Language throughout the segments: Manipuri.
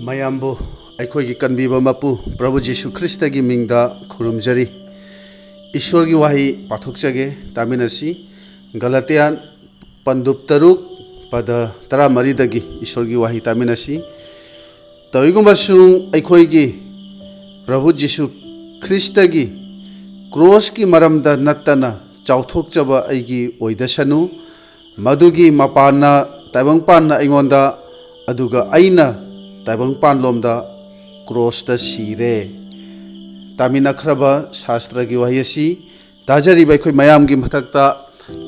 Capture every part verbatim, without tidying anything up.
ꯃꯌꯥꯝꯕꯨ ꯑꯩꯈꯣꯏꯒꯤ ꯀꯟꯕꯤꯕ ꯃꯄꯨ ꯄ꯭ꯔꯚꯨ ꯖꯤꯁꯨ ꯈ꯭ꯔꯤꯁꯇꯒꯤ ꯃꯤꯡꯗ ꯈꯨꯔꯨꯝꯖꯔꯤ꯫ ꯏꯁꯣꯔꯒꯤ ꯋꯥꯍꯩ ꯄꯥꯊꯣꯛꯆꯒꯦ, ꯇꯥꯃꯤꯟꯅꯁꯤ꯫ ꯒꯂꯥꯇꯤꯌꯥ ꯄꯟꯗꯨꯞ ꯇꯔꯨꯛ, ꯄꯗ ꯇꯔꯥꯃꯔꯤꯗꯒꯤ ꯏꯁꯣꯔꯒꯤ ꯋꯥꯍꯩ ꯇꯥꯃꯤꯟꯅꯁꯤ꯫ ꯇꯧꯏꯒꯨꯝꯕꯁꯨꯡ ꯑꯩꯈꯣꯏꯒꯤ ꯄ꯭ꯔꯚꯨ ꯖꯤꯁꯨ ꯈ꯭ꯔꯤꯁꯇꯒꯤ ꯀ꯭ꯔꯣꯁꯀꯤ ꯃꯔꯝꯗ ꯅꯠꯇꯅ ꯆꯥꯎꯊꯣꯛꯆꯕ ꯑꯩꯒꯤ ꯑꯣꯏꯗꯁꯅꯨ꯫ ꯃꯗꯨꯒꯤ ꯃꯄꯥꯟꯅ ꯇꯥꯏꯕꯪꯄꯥꯟꯅ ꯑꯩꯉꯣꯟꯗ, ꯑꯗꯨꯒ ꯑꯩꯅ ꯇꯥꯏꯕꯪꯄꯥꯟꯂꯣꯝꯗ ꯀ꯭ꯔꯣꯁꯇ ꯁꯤꯔꯦ꯫ ꯇꯥꯃꯤꯟꯅꯈ꯭ꯔꯕ ꯁꯥꯁꯇ꯭ꯔꯒꯤ ꯋꯥꯍꯩ ꯑꯁꯤ ꯇꯥꯖꯔꯤꯕ ꯑꯩꯈꯣꯏ ꯃꯌꯥꯝꯒꯤ ꯃꯊꯛꯇ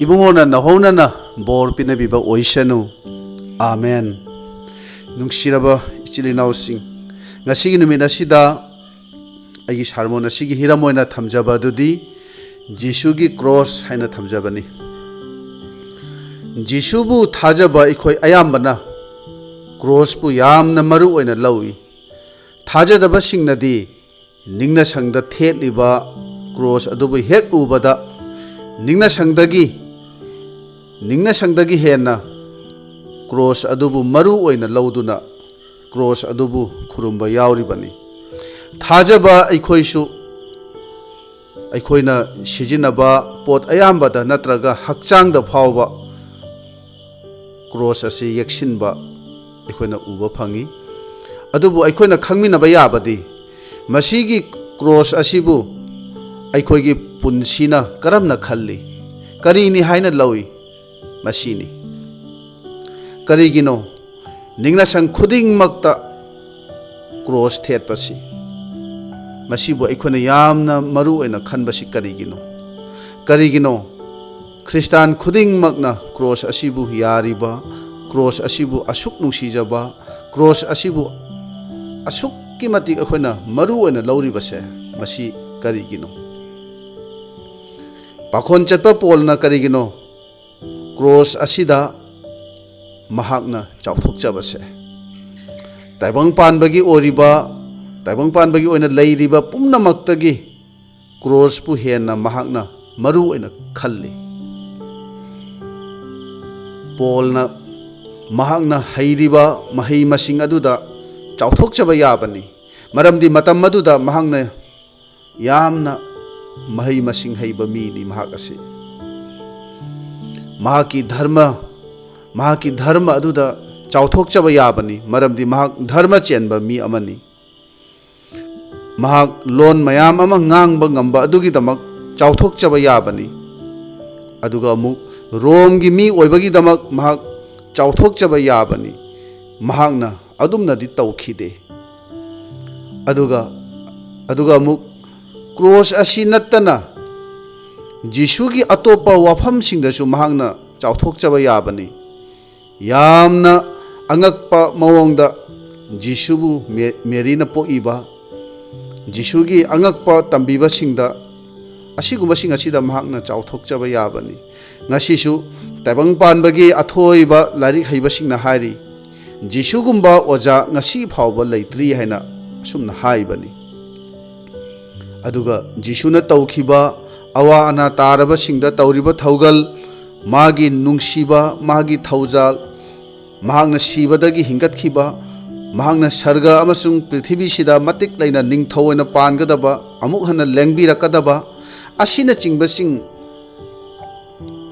ꯏꯕꯨꯡꯉꯣꯅ ꯅꯍꯧꯅꯅ ꯕꯣꯔ ꯄꯤꯅꯕꯤꯕ ꯑꯣꯏꯁꯅꯨ꯫ ꯑꯥꯃꯦꯟ꯫ ꯅꯨꯡꯁꯤꯔꯕ ꯏꯆꯤꯜ ꯏꯅꯥꯎꯁꯤꯡ, ꯉꯁꯤꯒꯤ ꯅꯨꯃꯤꯠ ꯑꯁꯤꯗ ꯑꯩꯒꯤ ꯁꯥꯔꯃꯣꯟ ꯑꯁꯤꯒꯤ ꯍꯤꯔꯝ ꯑꯣꯏꯅ ꯊꯝꯖꯕ ꯑꯗꯨꯗꯤ ꯖꯤꯁꯨꯒꯤ ꯀ꯭ꯔꯣꯁ ꯍꯥꯏꯅ ꯊꯝꯖꯕꯅꯤ꯫ ꯖꯤꯁꯨꯕꯨ ꯊꯥꯖꯕ ꯑꯩꯈꯣꯏ ꯑꯌꯥꯝꯕꯅ ꯀ꯭ꯔꯣꯁꯄꯨ ꯌꯥꯝꯅ ꯃꯔꯨ ꯑꯣꯏꯅ ꯂꯧꯏ꯫ ꯊꯥꯖꯗꯕꯁꯤꯡꯅꯗꯤ ꯅꯤꯡꯅꯁꯪꯗ ꯊꯦꯠꯂꯤꯕ ꯀ꯭ꯔꯣꯁ ꯑꯗꯨꯕꯨ ꯍꯦꯛ ꯎꯕꯗ, ꯅꯤꯡꯅꯁꯪꯗꯒꯤ, ꯅꯤꯡꯅꯁꯪꯗꯒꯤ ꯍꯦꯟꯅ ꯀ꯭ꯔꯣꯁ ꯑꯗꯨꯕꯨ ꯃꯔꯨ ꯑꯣꯏꯅ ꯂꯧꯗꯨꯅ ꯀ꯭ꯔꯣꯁ ꯑꯗꯨꯕꯨ ꯈꯨꯔꯨꯝꯕ ꯌꯥꯎꯔꯤꯕꯅꯤ꯫ ꯊꯥꯖꯕ ꯑꯩꯈꯣꯏꯁꯨ ꯑꯩꯈꯣꯏꯅ ꯁꯤꯖꯤꯟꯅꯕ ꯄꯣꯠ ꯑꯌꯥꯝꯕꯗ ꯅꯠꯇ꯭ꯔꯒ ꯍꯛꯆꯥꯡꯗ ꯐꯥꯎꯕ ꯀ꯭ꯔꯣꯁ ꯑꯁꯤ ꯌꯦꯛꯁꯤꯟꯕ ꯑꯩꯈꯣꯏꯅ ꯎꯕ ꯐꯪꯏ꯫ ꯑꯗꯨꯕꯨ ꯑꯩꯈꯣꯏꯅ ꯈꯪꯃꯤꯟꯅꯕ ꯌꯥꯕꯗꯤ ꯃꯁꯤꯒꯤ ꯀ꯭ꯔꯣꯁ ꯑꯁꯤꯕꯨ ꯑꯩꯈꯣꯏꯒꯤ ꯄꯨꯟꯁꯤꯅ ꯀꯔꯝꯅ ꯈꯜꯂꯤ, ꯀꯔꯤꯅꯤ ꯍꯥꯏꯅ ꯂꯧꯏ, ꯃꯁꯤꯅꯤ꯫ ꯀꯔꯤꯒꯤꯅꯣ ꯅꯤꯡꯅꯁꯪ ꯈꯨꯗꯤꯡꯃꯛꯇ ꯀ꯭ꯔꯣꯁ ꯊꯦꯠꯄꯁꯤ? ꯃꯁꯤꯕꯨ ꯑꯩꯈꯣꯏꯅ ꯌꯥꯝꯅ ꯃꯔꯨ ꯑꯣꯏꯅ ꯈꯟꯕꯁꯤ ꯀꯔꯤꯒꯤꯅꯣ? ꯀꯔꯤꯒꯤꯅꯣ ꯈ꯭ꯔꯤꯁꯇꯥꯟ ꯈꯨꯗꯤꯡꯃꯛꯅ ꯀ꯭ꯔꯣꯁ ꯑꯁꯤꯕꯨ ꯌꯥꯔꯤꯕ, ꯀ꯭ꯔꯣꯁ ꯑꯁꯤꯕꯨ ꯑꯁꯨꯛ ꯅꯨꯡꯁꯤꯖꯕ, ꯀ꯭ꯔꯣꯁ ꯑꯁꯤꯕꯨ ꯑꯁꯨꯛꯀꯤ ꯃꯇꯤꯛ ꯑꯩꯈꯣꯏꯅ ꯃꯔꯨ ꯑꯣꯏꯅ ꯂꯧꯔꯤꯕꯁꯦ? ꯃꯁꯤ ꯀꯔꯤꯒꯤꯅꯣ? ꯄꯥꯈꯣꯟ ꯆꯠꯄ ꯄꯣꯜꯅ ꯀꯔꯤꯒꯤꯅꯣ ꯀ꯭ꯔꯣꯁ ꯑꯁꯤꯗ ꯃꯍꯥꯛꯅ ꯆꯥꯎꯊꯣꯛꯆꯕꯁꯦ? ꯇꯥꯏꯕꯪ ꯄꯥꯟꯕꯒꯤ ꯑꯣꯏꯔꯤꯕ, ꯇꯥꯏꯕꯪ ꯄꯥꯟꯕꯒꯤ ꯑꯣꯏꯅ ꯂꯩꯔꯤꯕ ꯄꯨꯝꯅꯃꯛꯇꯒꯤ ꯀ꯭ꯔꯣꯁꯄꯨ ꯍꯦꯟꯅ ꯃꯍꯥꯛꯅ ꯃꯔꯨ ꯑꯣꯏꯅ ꯈꯜꯂꯤ꯫ ꯄꯣꯜꯅ ꯃꯍꯥꯛꯅ ꯍꯩꯔꯤꯕ ꯃꯍꯩ ꯃꯁꯤꯡ ꯑꯗꯨꯗ ꯆꯥꯎꯊꯣꯛꯆꯕ ꯌꯥꯕꯅꯤ꯫ ꯃꯔꯝꯗꯤ ꯃꯇꯝ ꯑꯗꯨꯗ ꯃꯍꯥꯛꯅ ꯌꯥꯝꯅ ꯃꯍꯩ ꯃꯁꯤꯡ ꯍꯩꯕ ꯃꯤꯅꯤ꯫ ꯃꯍꯥꯛ ꯑꯁꯤ ꯃꯍꯥꯛꯀꯤ ꯙꯔꯃ, ꯃꯍꯥꯛꯀꯤ ꯙꯔꯃ ꯑꯗꯨꯗ ꯆꯥꯎꯊꯣꯛꯆꯕ ꯌꯥꯕꯅꯤ, ꯃꯔꯝꯗꯤ ꯃꯍꯥꯛ ꯙꯔꯃ ꯆꯦꯟꯕ ꯃꯤ ꯑꯃꯅꯤ꯫ ꯃꯍꯥꯛ ꯂꯣꯟ ꯃꯌꯥꯝ ꯑꯃ ꯉꯥꯡꯕ ꯉꯝꯕ ꯑꯗꯨꯒꯤꯗꯃꯛ ꯆꯥꯎꯊꯣꯛꯆꯕ ꯌꯥꯕꯅꯤ꯫ ꯑꯗꯨꯒ ꯑꯃꯨꯛ ꯔꯣꯝꯒꯤ ꯃꯤ ꯑꯣꯏꯕꯒꯤꯗꯃꯛ ꯃꯍꯥꯛ ꯆꯥꯎꯊꯣꯛꯆꯕ ꯌꯥꯕꯅꯤ꯫ ꯃꯍꯥꯛꯅ ꯑꯗꯨꯝꯅꯗꯤ ꯇꯧꯈꯤꯗꯦ꯫ ꯑꯗꯨꯒ, ꯑꯗꯨꯒ ꯑꯃꯨꯛ ꯀ꯭ꯔꯣꯁ ꯑꯁꯤ ꯅꯠꯇꯅ ꯖꯤꯁꯨꯒꯤ ꯑꯇꯣꯞꯄ ꯋꯥꯐꯝꯁꯤꯡꯗꯁꯨ ꯃꯍꯥꯛꯅ ꯆꯥꯎꯊꯣꯛꯆꯕ ꯌꯥꯕꯅꯤ꯫ ꯌꯥꯝꯅ ꯑꯉꯛꯄ ꯃꯑꯣꯡꯗ ꯖꯤꯁꯨꯕꯨ ꯃꯦ-, ꯃꯦꯔꯤꯅ ꯄꯣꯛꯏꯕ, ꯖꯤꯁꯨꯒꯤ ꯑꯉꯛꯄ ꯇꯝꯕꯤꯕꯁꯤꯡꯗ, ꯑꯁꯤꯒꯨꯝꯕꯁꯤꯡ ꯑꯁꯤꯗ ꯃꯍꯥꯛꯅ ꯆꯥꯎꯊꯣꯛꯆꯕ ꯌꯥꯕꯅꯤ꯫ ꯉꯁꯤꯁꯨ ꯇꯥꯏꯕꯪ ꯄꯥꯟꯕꯒꯤ ꯑꯊꯣꯏꯕ ꯂꯥꯏꯔꯤꯛ ꯍꯩꯕꯁꯤꯡꯅ ꯍꯥꯏꯔꯤ, "ꯖꯤꯁꯨꯒꯨꯝꯕ ꯑꯣꯖꯥ ꯉꯁꯤ ꯐꯥꯎꯕ ꯂꯩꯇ꯭ꯔꯤ" ꯍꯥꯏꯅ ꯑꯁꯨꯝꯅ ꯍꯥꯏꯕꯅꯤ꯫ ꯑꯗꯨꯒ ꯖꯤꯁꯨꯅ ꯇꯧꯈꯤꯕ ꯑꯋꯥ ꯑꯅꯥ ꯇꯥꯔꯕꯁꯤꯡꯗ ꯇꯧꯔꯤꯕ ꯊꯧꯒꯜ, ꯃꯥꯒꯤ ꯅꯨꯡꯁꯤꯕ, ꯃꯥꯒꯤ ꯊꯧꯖꯥꯜ, ꯃꯍꯥꯛꯅ ꯁꯤꯕꯗꯒꯤ ꯍꯤꯡꯒꯠꯈꯤꯕ, ꯃꯍꯥꯛꯅ ꯁꯔꯒ ꯑꯃꯁꯨꯡ ꯄ꯭ꯔꯤꯊꯤꯕꯤꯁꯤꯗ ꯃꯇꯤꯛ ꯂꯩꯅ ꯅꯤꯡꯊꯧ ꯑꯣꯏꯅ ꯄꯥꯟꯒꯗꯕ, ꯑꯃꯨꯛ ꯍꯟꯅ ꯂꯦꯡꯕꯤꯔꯛꯀꯗꯕ, ꯑꯁꯤꯅꯆꯤꯡꯕꯁꯤꯡ,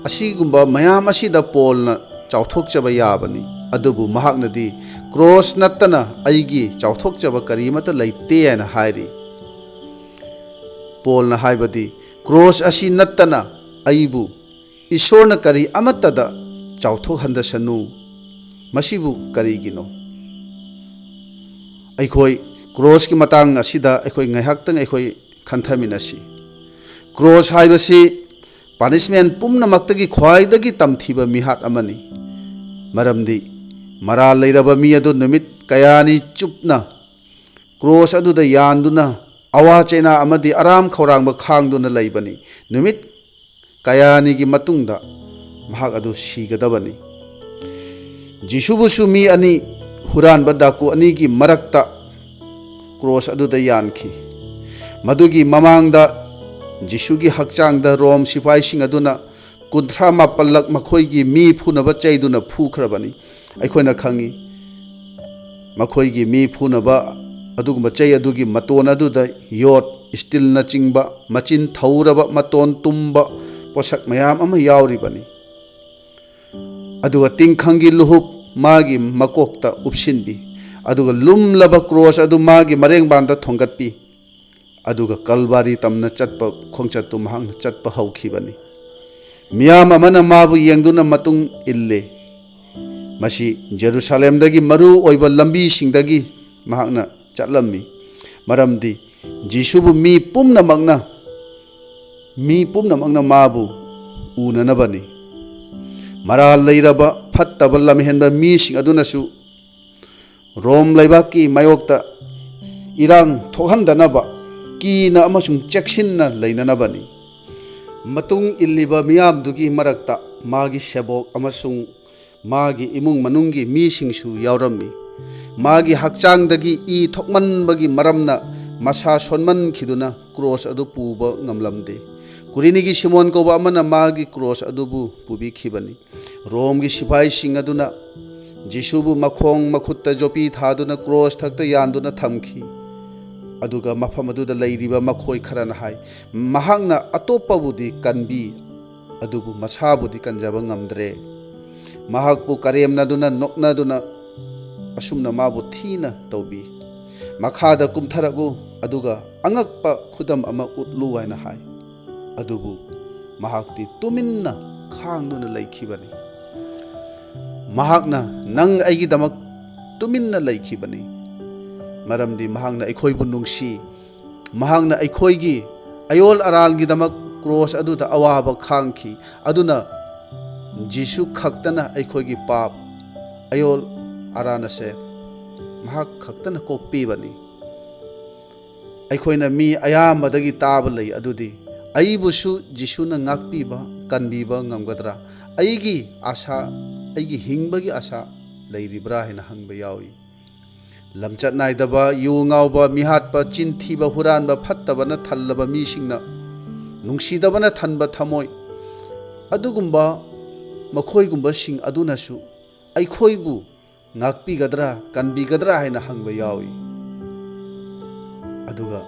ꯑꯁꯤꯒꯨꯝꯕ ꯃꯌꯥꯝ ꯑꯁꯤꯗ ꯄꯣꯜꯅ ꯆꯥꯎꯊꯣꯛꯆꯕ ꯌꯥꯕꯅꯤ꯫ ꯑꯗꯨꯕꯨ ꯃꯍꯥꯛꯅꯗꯤ, "ꯀ꯭ꯔꯣꯁ ꯅꯠꯇꯅ ꯑꯩꯒꯤ ꯆꯥꯎꯊꯣꯛꯆꯕ ꯀꯔꯤꯃꯠꯇ ꯂꯩꯇꯦ" ꯍꯥꯏꯅ ꯍꯥꯏꯔꯤ꯫ ꯄꯣꯜꯅ ꯍꯥꯏꯕꯗꯤ, "ꯀ꯭ꯔꯣꯁ ꯑꯁꯤ ꯅꯠꯇꯅ ꯑꯩꯕꯨ ꯏꯁꯣꯔꯅ ꯀꯔꯤ ꯑꯃꯠꯇꯗ ꯆꯥꯎꯊꯣꯛꯍꯟꯗꯁꯅꯨ"꯫ ꯃꯁꯤꯕꯨ ꯀꯔꯤꯒꯤꯅꯣ? ꯑꯩꯈꯣꯏ ꯀ꯭ꯔꯣꯁꯀꯤ ꯃꯇꯥꯡ ꯑꯁꯤꯗ ꯑꯩꯈꯣꯏ ꯉꯥꯏꯍꯥꯛꯇꯪ ꯑꯩꯈꯣꯏ ꯈꯟꯊꯃꯤꯟꯅꯁꯤ꯫ ꯀ꯭ꯔꯣꯁ ꯍꯥꯏꯕꯁꯤ ꯄꯅꯤꯁꯃꯦꯟ ꯄꯨꯝꯅꯃꯛꯇꯒꯤ ꯈ꯭ꯋꯥꯏꯗꯒꯤ ꯇꯝꯊꯤꯕ ꯃꯤꯍꯥꯠ ꯑꯃꯅꯤ꯫ ꯃꯔꯝꯗꯤ ꯃꯔꯥꯜ ꯂꯩꯔꯕ ꯃꯤ ꯑꯗꯨ ꯅꯨꯃꯤꯠ ꯀꯌꯥꯅꯤ ꯆꯨꯞꯅ ꯀ꯭ꯔꯣꯁ ꯑꯗꯨꯗ ꯌꯥꯟꯗꯨꯅ, ꯑꯋꯥ ꯆꯩꯅꯥ ꯑꯃꯗꯤ ꯑꯔꯥꯝ ꯈꯧꯔꯥꯡꯕ ꯈꯥꯡꯗꯨꯅ ꯂꯩꯕꯅꯤ꯫ ꯅꯨꯃꯤꯠ ꯀꯌꯥꯅꯤꯒꯤ ꯃꯇꯨꯡꯗ ꯃꯍꯥꯛ ꯑꯗꯨ ꯁꯤꯒꯗꯕꯅꯤ꯫ ꯖꯤꯁꯨꯕꯨꯁꯨ ꯃꯤ ꯑꯅꯤ, ꯍꯨꯔꯥꯟꯕ ꯗꯥꯀꯨ ꯑꯅꯤꯒꯤ ꯃꯔꯛꯇ ꯀ꯭ꯔꯣꯁ ꯑꯗꯨꯗ ꯌꯥꯟꯈꯤ꯫ ꯃꯗꯨꯒꯤ ꯃꯃꯥꯡꯗ ꯖꯤꯁꯨꯒꯤ ꯍꯛꯆꯥꯡꯗ ꯔꯣꯝ ꯁꯤꯐꯥꯏꯁꯤꯡ ꯑꯗꯨꯅ ꯀꯨꯟꯊ꯭ꯔꯥ ꯃꯥꯄꯜꯂꯛ ꯃꯈꯣꯏꯒꯤ ꯃꯤ ꯐꯨꯅꯕ ꯆꯩꯗꯨꯅ ꯐꯨꯈ꯭ꯔꯕꯅꯤ꯫ ꯑꯩꯈꯣꯏꯅ ꯈꯪꯏ, ꯃꯈꯣꯏꯒꯤ ꯃꯤ ꯐꯨꯅꯕ ꯑꯗꯨꯒꯨꯝꯕ ꯆꯩ ꯑꯗꯨꯒꯤ ꯃꯇꯣꯟ ꯑꯗꯨꯗ ꯌꯣꯠ, ꯏꯁꯇꯤꯜꯅꯆꯤꯡꯕ ꯃꯆꯤꯟ ꯊꯧꯔꯕ, ꯃꯇꯣꯟ ꯇꯨꯝꯕ ꯄꯣꯠꯁꯛ ꯃꯌꯥꯝ ꯑꯃ ꯌꯥꯎꯔꯤꯕꯅꯤ꯫ ꯑꯗꯨꯒ ꯇꯤꯡꯈꯪꯒꯤ ꯂꯨꯍꯨꯞ ꯃꯥꯒꯤ ꯃꯀꯣꯛꯇ ꯎꯞꯁꯤꯟꯕꯤ꯫ ꯑꯗꯨꯒ ꯂꯨꯝꯂꯕ ꯀ꯭ꯔꯣꯁ ꯑꯗꯨ ꯃꯥꯒꯤ ꯃꯔꯦꯡꯕꯥꯟꯗ ꯊꯣꯡꯒꯠꯄꯤ꯫ ꯑꯗꯨꯒ ꯀꯜꯕꯥꯔꯤ ꯇꯝꯅ ꯆꯠꯄ ꯈꯣꯡꯆꯠꯇꯨ ꯃꯍꯥꯛꯅ ꯆꯠꯄ ꯍꯧꯈꯤꯕꯅꯤ꯫ ꯃꯤꯌꯥꯝ ꯑꯃꯅ ꯃꯥꯕꯨ ꯌꯦꯡꯗꯨꯅ ꯃꯇꯨꯡ ꯏꯜꯂꯦ꯫ ꯃꯁꯤ ꯖꯦꯔꯨꯁꯥꯂꯦꯝꯗꯒꯤ ꯃꯔꯨ ꯑꯣꯏꯕ ꯂꯝꯕꯤꯁꯤꯡꯗꯒꯤ ꯃꯍꯥꯛꯅ ꯆꯠꯂꯝꯃꯤ, ꯃꯔꯝꯗꯤ ꯖꯤꯁꯨꯕꯨ ꯃꯤ ꯄꯨꯝꯅꯃꯛꯅ, ꯃꯤ ꯄꯨꯝꯅꯃꯛꯅ ꯃꯥꯕꯨ ꯎꯅꯅꯕꯅꯤ꯫ ꯃꯔꯥꯜ ꯂꯩꯔꯕ, ꯐꯠꯇꯕ ꯂꯝꯍꯦꯟꯕ ꯃꯤꯁꯤꯡ ꯑꯗꯨꯅꯁꯨ ꯔꯣꯝ ꯂꯩꯕꯥꯛꯀꯤ ꯃꯥꯌꯣꯛꯇ ꯏꯔꯥꯡ ꯊꯣꯛꯍꯟꯗꯅꯕ ꯀꯤꯅ ꯑꯃꯁꯨꯡ ꯆꯦꯛꯁꯤꯟꯅ ꯂꯩꯅꯅꯕꯅꯤ꯫ ꯃꯇꯨꯡ ꯏꯜꯂꯤꯕ ꯃꯤꯌꯥꯝꯗꯨꯒꯤ ꯃꯔꯛꯇ ꯃꯥꯒꯤ ꯁꯦꯕꯣꯛ ꯑꯃꯁꯨꯡ ꯃꯥꯒꯤ ꯏꯃꯨꯡ ꯃꯅꯨꯡꯒꯤ ꯃꯤꯁꯤꯡꯁꯨ ꯌꯥꯎꯔꯝꯃꯤ꯫ ꯃꯥꯒꯤ ꯍꯛꯆꯥꯡꯗꯒꯤ ꯏ ꯊꯣꯛꯃꯟꯕꯒꯤ ꯃꯔꯝꯅ ꯃꯁꯥ ꯁꯣꯟꯃꯟꯈꯤꯗꯨꯅ ꯀ꯭ꯔꯣꯁ ꯑꯗꯨ ꯄꯨꯕ ꯉꯝꯂꯝꯗꯦ꯫ ꯀꯨꯔꯤꯅꯤꯒꯤ ꯁꯤꯃꯣꯟ ꯀꯧꯕ ꯑꯃꯅ ꯃꯥꯒꯤ ꯀ꯭ꯔꯣꯁ ꯑꯗꯨꯕꯨ ꯄꯨꯕꯤꯈꯤꯕꯅꯤ꯫ ꯔꯣꯝꯒꯤ ꯁꯤꯐꯥꯏꯁꯤꯡ ꯑꯗꯨꯅ ꯖꯤꯁꯨꯕꯨ ꯃꯈꯣꯡ ꯃꯈꯨꯠꯇ ꯖꯣꯄꯤ ꯊꯥꯗꯨꯅ ꯀ꯭ꯔꯣꯁ ꯊꯛꯇ ꯌꯥꯟꯗꯨꯅ ꯊꯝꯈꯤ꯫ ꯑꯗꯨꯒ ꯃꯐꯝ ꯑꯗꯨꯗ ꯂꯩꯔꯤꯕ ꯃꯈꯣꯏ ꯈꯔꯅ ꯍꯥꯏ, "ꯃꯍꯥꯛꯅ ꯑꯇꯣꯞꯄꯕꯨꯗꯤ ꯀꯟꯕꯤ, ꯑꯗꯨꯕꯨ ꯃꯁꯥꯕꯨꯗꯤ ꯀꯟꯖꯕ ꯉꯝꯗ꯭ꯔꯦ꯫ ꯃꯍꯥꯛꯄꯨ ꯀꯔꯦꯝꯅꯗꯨꯅ ꯅꯣꯛꯅꯗꯨꯅ ꯑꯁꯨꯝꯅ ꯃꯥꯕꯨ ꯊꯤꯅ ꯇꯧꯕꯤ꯫ ꯃꯈꯥꯗ ꯀꯨꯝꯊꯔꯛꯎ, ꯑꯗꯨꯒ ꯑꯉꯛꯄ ꯈꯨꯗꯝ ꯑꯃ ꯎꯠꯂꯨ" ꯍꯥꯏꯅ ꯍꯥꯏ꯫ ꯑꯗꯨꯕꯨ ꯃꯍꯥꯛꯇꯤ ꯇꯨꯃꯤꯟꯅ ꯈꯥꯡꯗꯨꯅ ꯂꯩꯈꯤꯕꯅꯤ꯫ ꯃꯍꯥꯛꯅ, "ꯅꯪ ꯑꯩꯒꯤꯗꯃꯛ ꯇꯨꯃꯤꯟꯅ ꯂꯩꯈꯤꯕꯅꯤ, ꯃꯔꯝꯗꯤ ꯃꯍꯥꯛꯅ ꯑꯩꯈꯣꯏꯕꯨ ꯅꯨꯡꯁꯤ꯫ ꯃꯍꯥꯛꯅ ꯑꯩꯈꯣꯏꯒꯤ ꯑꯌꯣꯜ ꯑꯔꯥꯟꯒꯤꯗꯃꯛ ꯀ꯭ꯔꯣꯁ ꯑꯗꯨꯗ ꯑꯋꯥꯕ ꯈꯥꯡꯈꯤ꯫ ꯑꯗꯨꯅ ꯖꯤꯁꯨ ꯈꯛꯇꯅ ꯑꯩꯈꯣꯏꯒꯤ ꯄꯥꯞ, ꯑꯌꯣꯜ ꯑꯔꯥꯟ ꯑꯁꯦ ꯃꯍꯥꯛ ꯈꯛꯇꯅ ꯀꯣꯛꯄꯤꯕꯅꯤ"꯫ ꯑꯩꯈꯣꯏꯅ ꯃꯤ ꯑꯌꯥꯝꯕꯗꯒꯤ ꯇꯥꯕ ꯂꯩ ꯑꯗꯨꯗꯤ, "ꯑꯩꯕꯨꯁꯨ ꯖꯤꯁꯨꯅ ꯉꯥꯛꯄꯤꯕ, ꯀꯟꯕꯤꯕ ꯉꯝꯒꯗ꯭ꯔꯥ? ꯑꯩꯒꯤ ꯑꯥꯁꯥ, ꯑꯩꯒꯤ ꯍꯤꯡꯕꯒꯤ ꯑꯥꯁꯥ ꯂꯩꯔꯤꯕ꯭ꯔꯥ?" ꯍꯥꯏꯅ ꯍꯪꯕ ꯌꯥꯎꯏ꯫ ꯂꯝꯆꯠ ꯅꯥꯏꯗꯕ, ꯌꯨ ꯉꯥꯎꯕ, ꯃꯤꯍꯥꯠꯄ, ꯆꯤꯟ ꯊꯤꯕ, ꯍꯨꯔꯥꯟꯕ, ꯐꯠꯇꯕꯅ ꯊꯜꯂꯕ ꯃꯤꯁꯤꯡꯅ, ꯅꯨꯡꯁꯤꯗꯕꯅ ꯊꯟꯕ ꯊꯃꯣꯏ, ꯑꯗꯨꯒꯨꯝꯕ ꯃꯈꯣꯏꯒꯨꯝꯕꯁꯤꯡ ꯑꯗꯨꯅꯁꯨ ꯑꯩꯈꯣꯏꯕꯨ ꯉꯥꯛꯄꯤꯒꯗ꯭ꯔꯥ, ꯀꯟꯕꯤꯒꯗ꯭ꯔꯥ ꯍꯥꯏꯅ ꯍꯪꯕ ꯌꯥꯎꯏ꯫ ꯑꯗꯨꯒ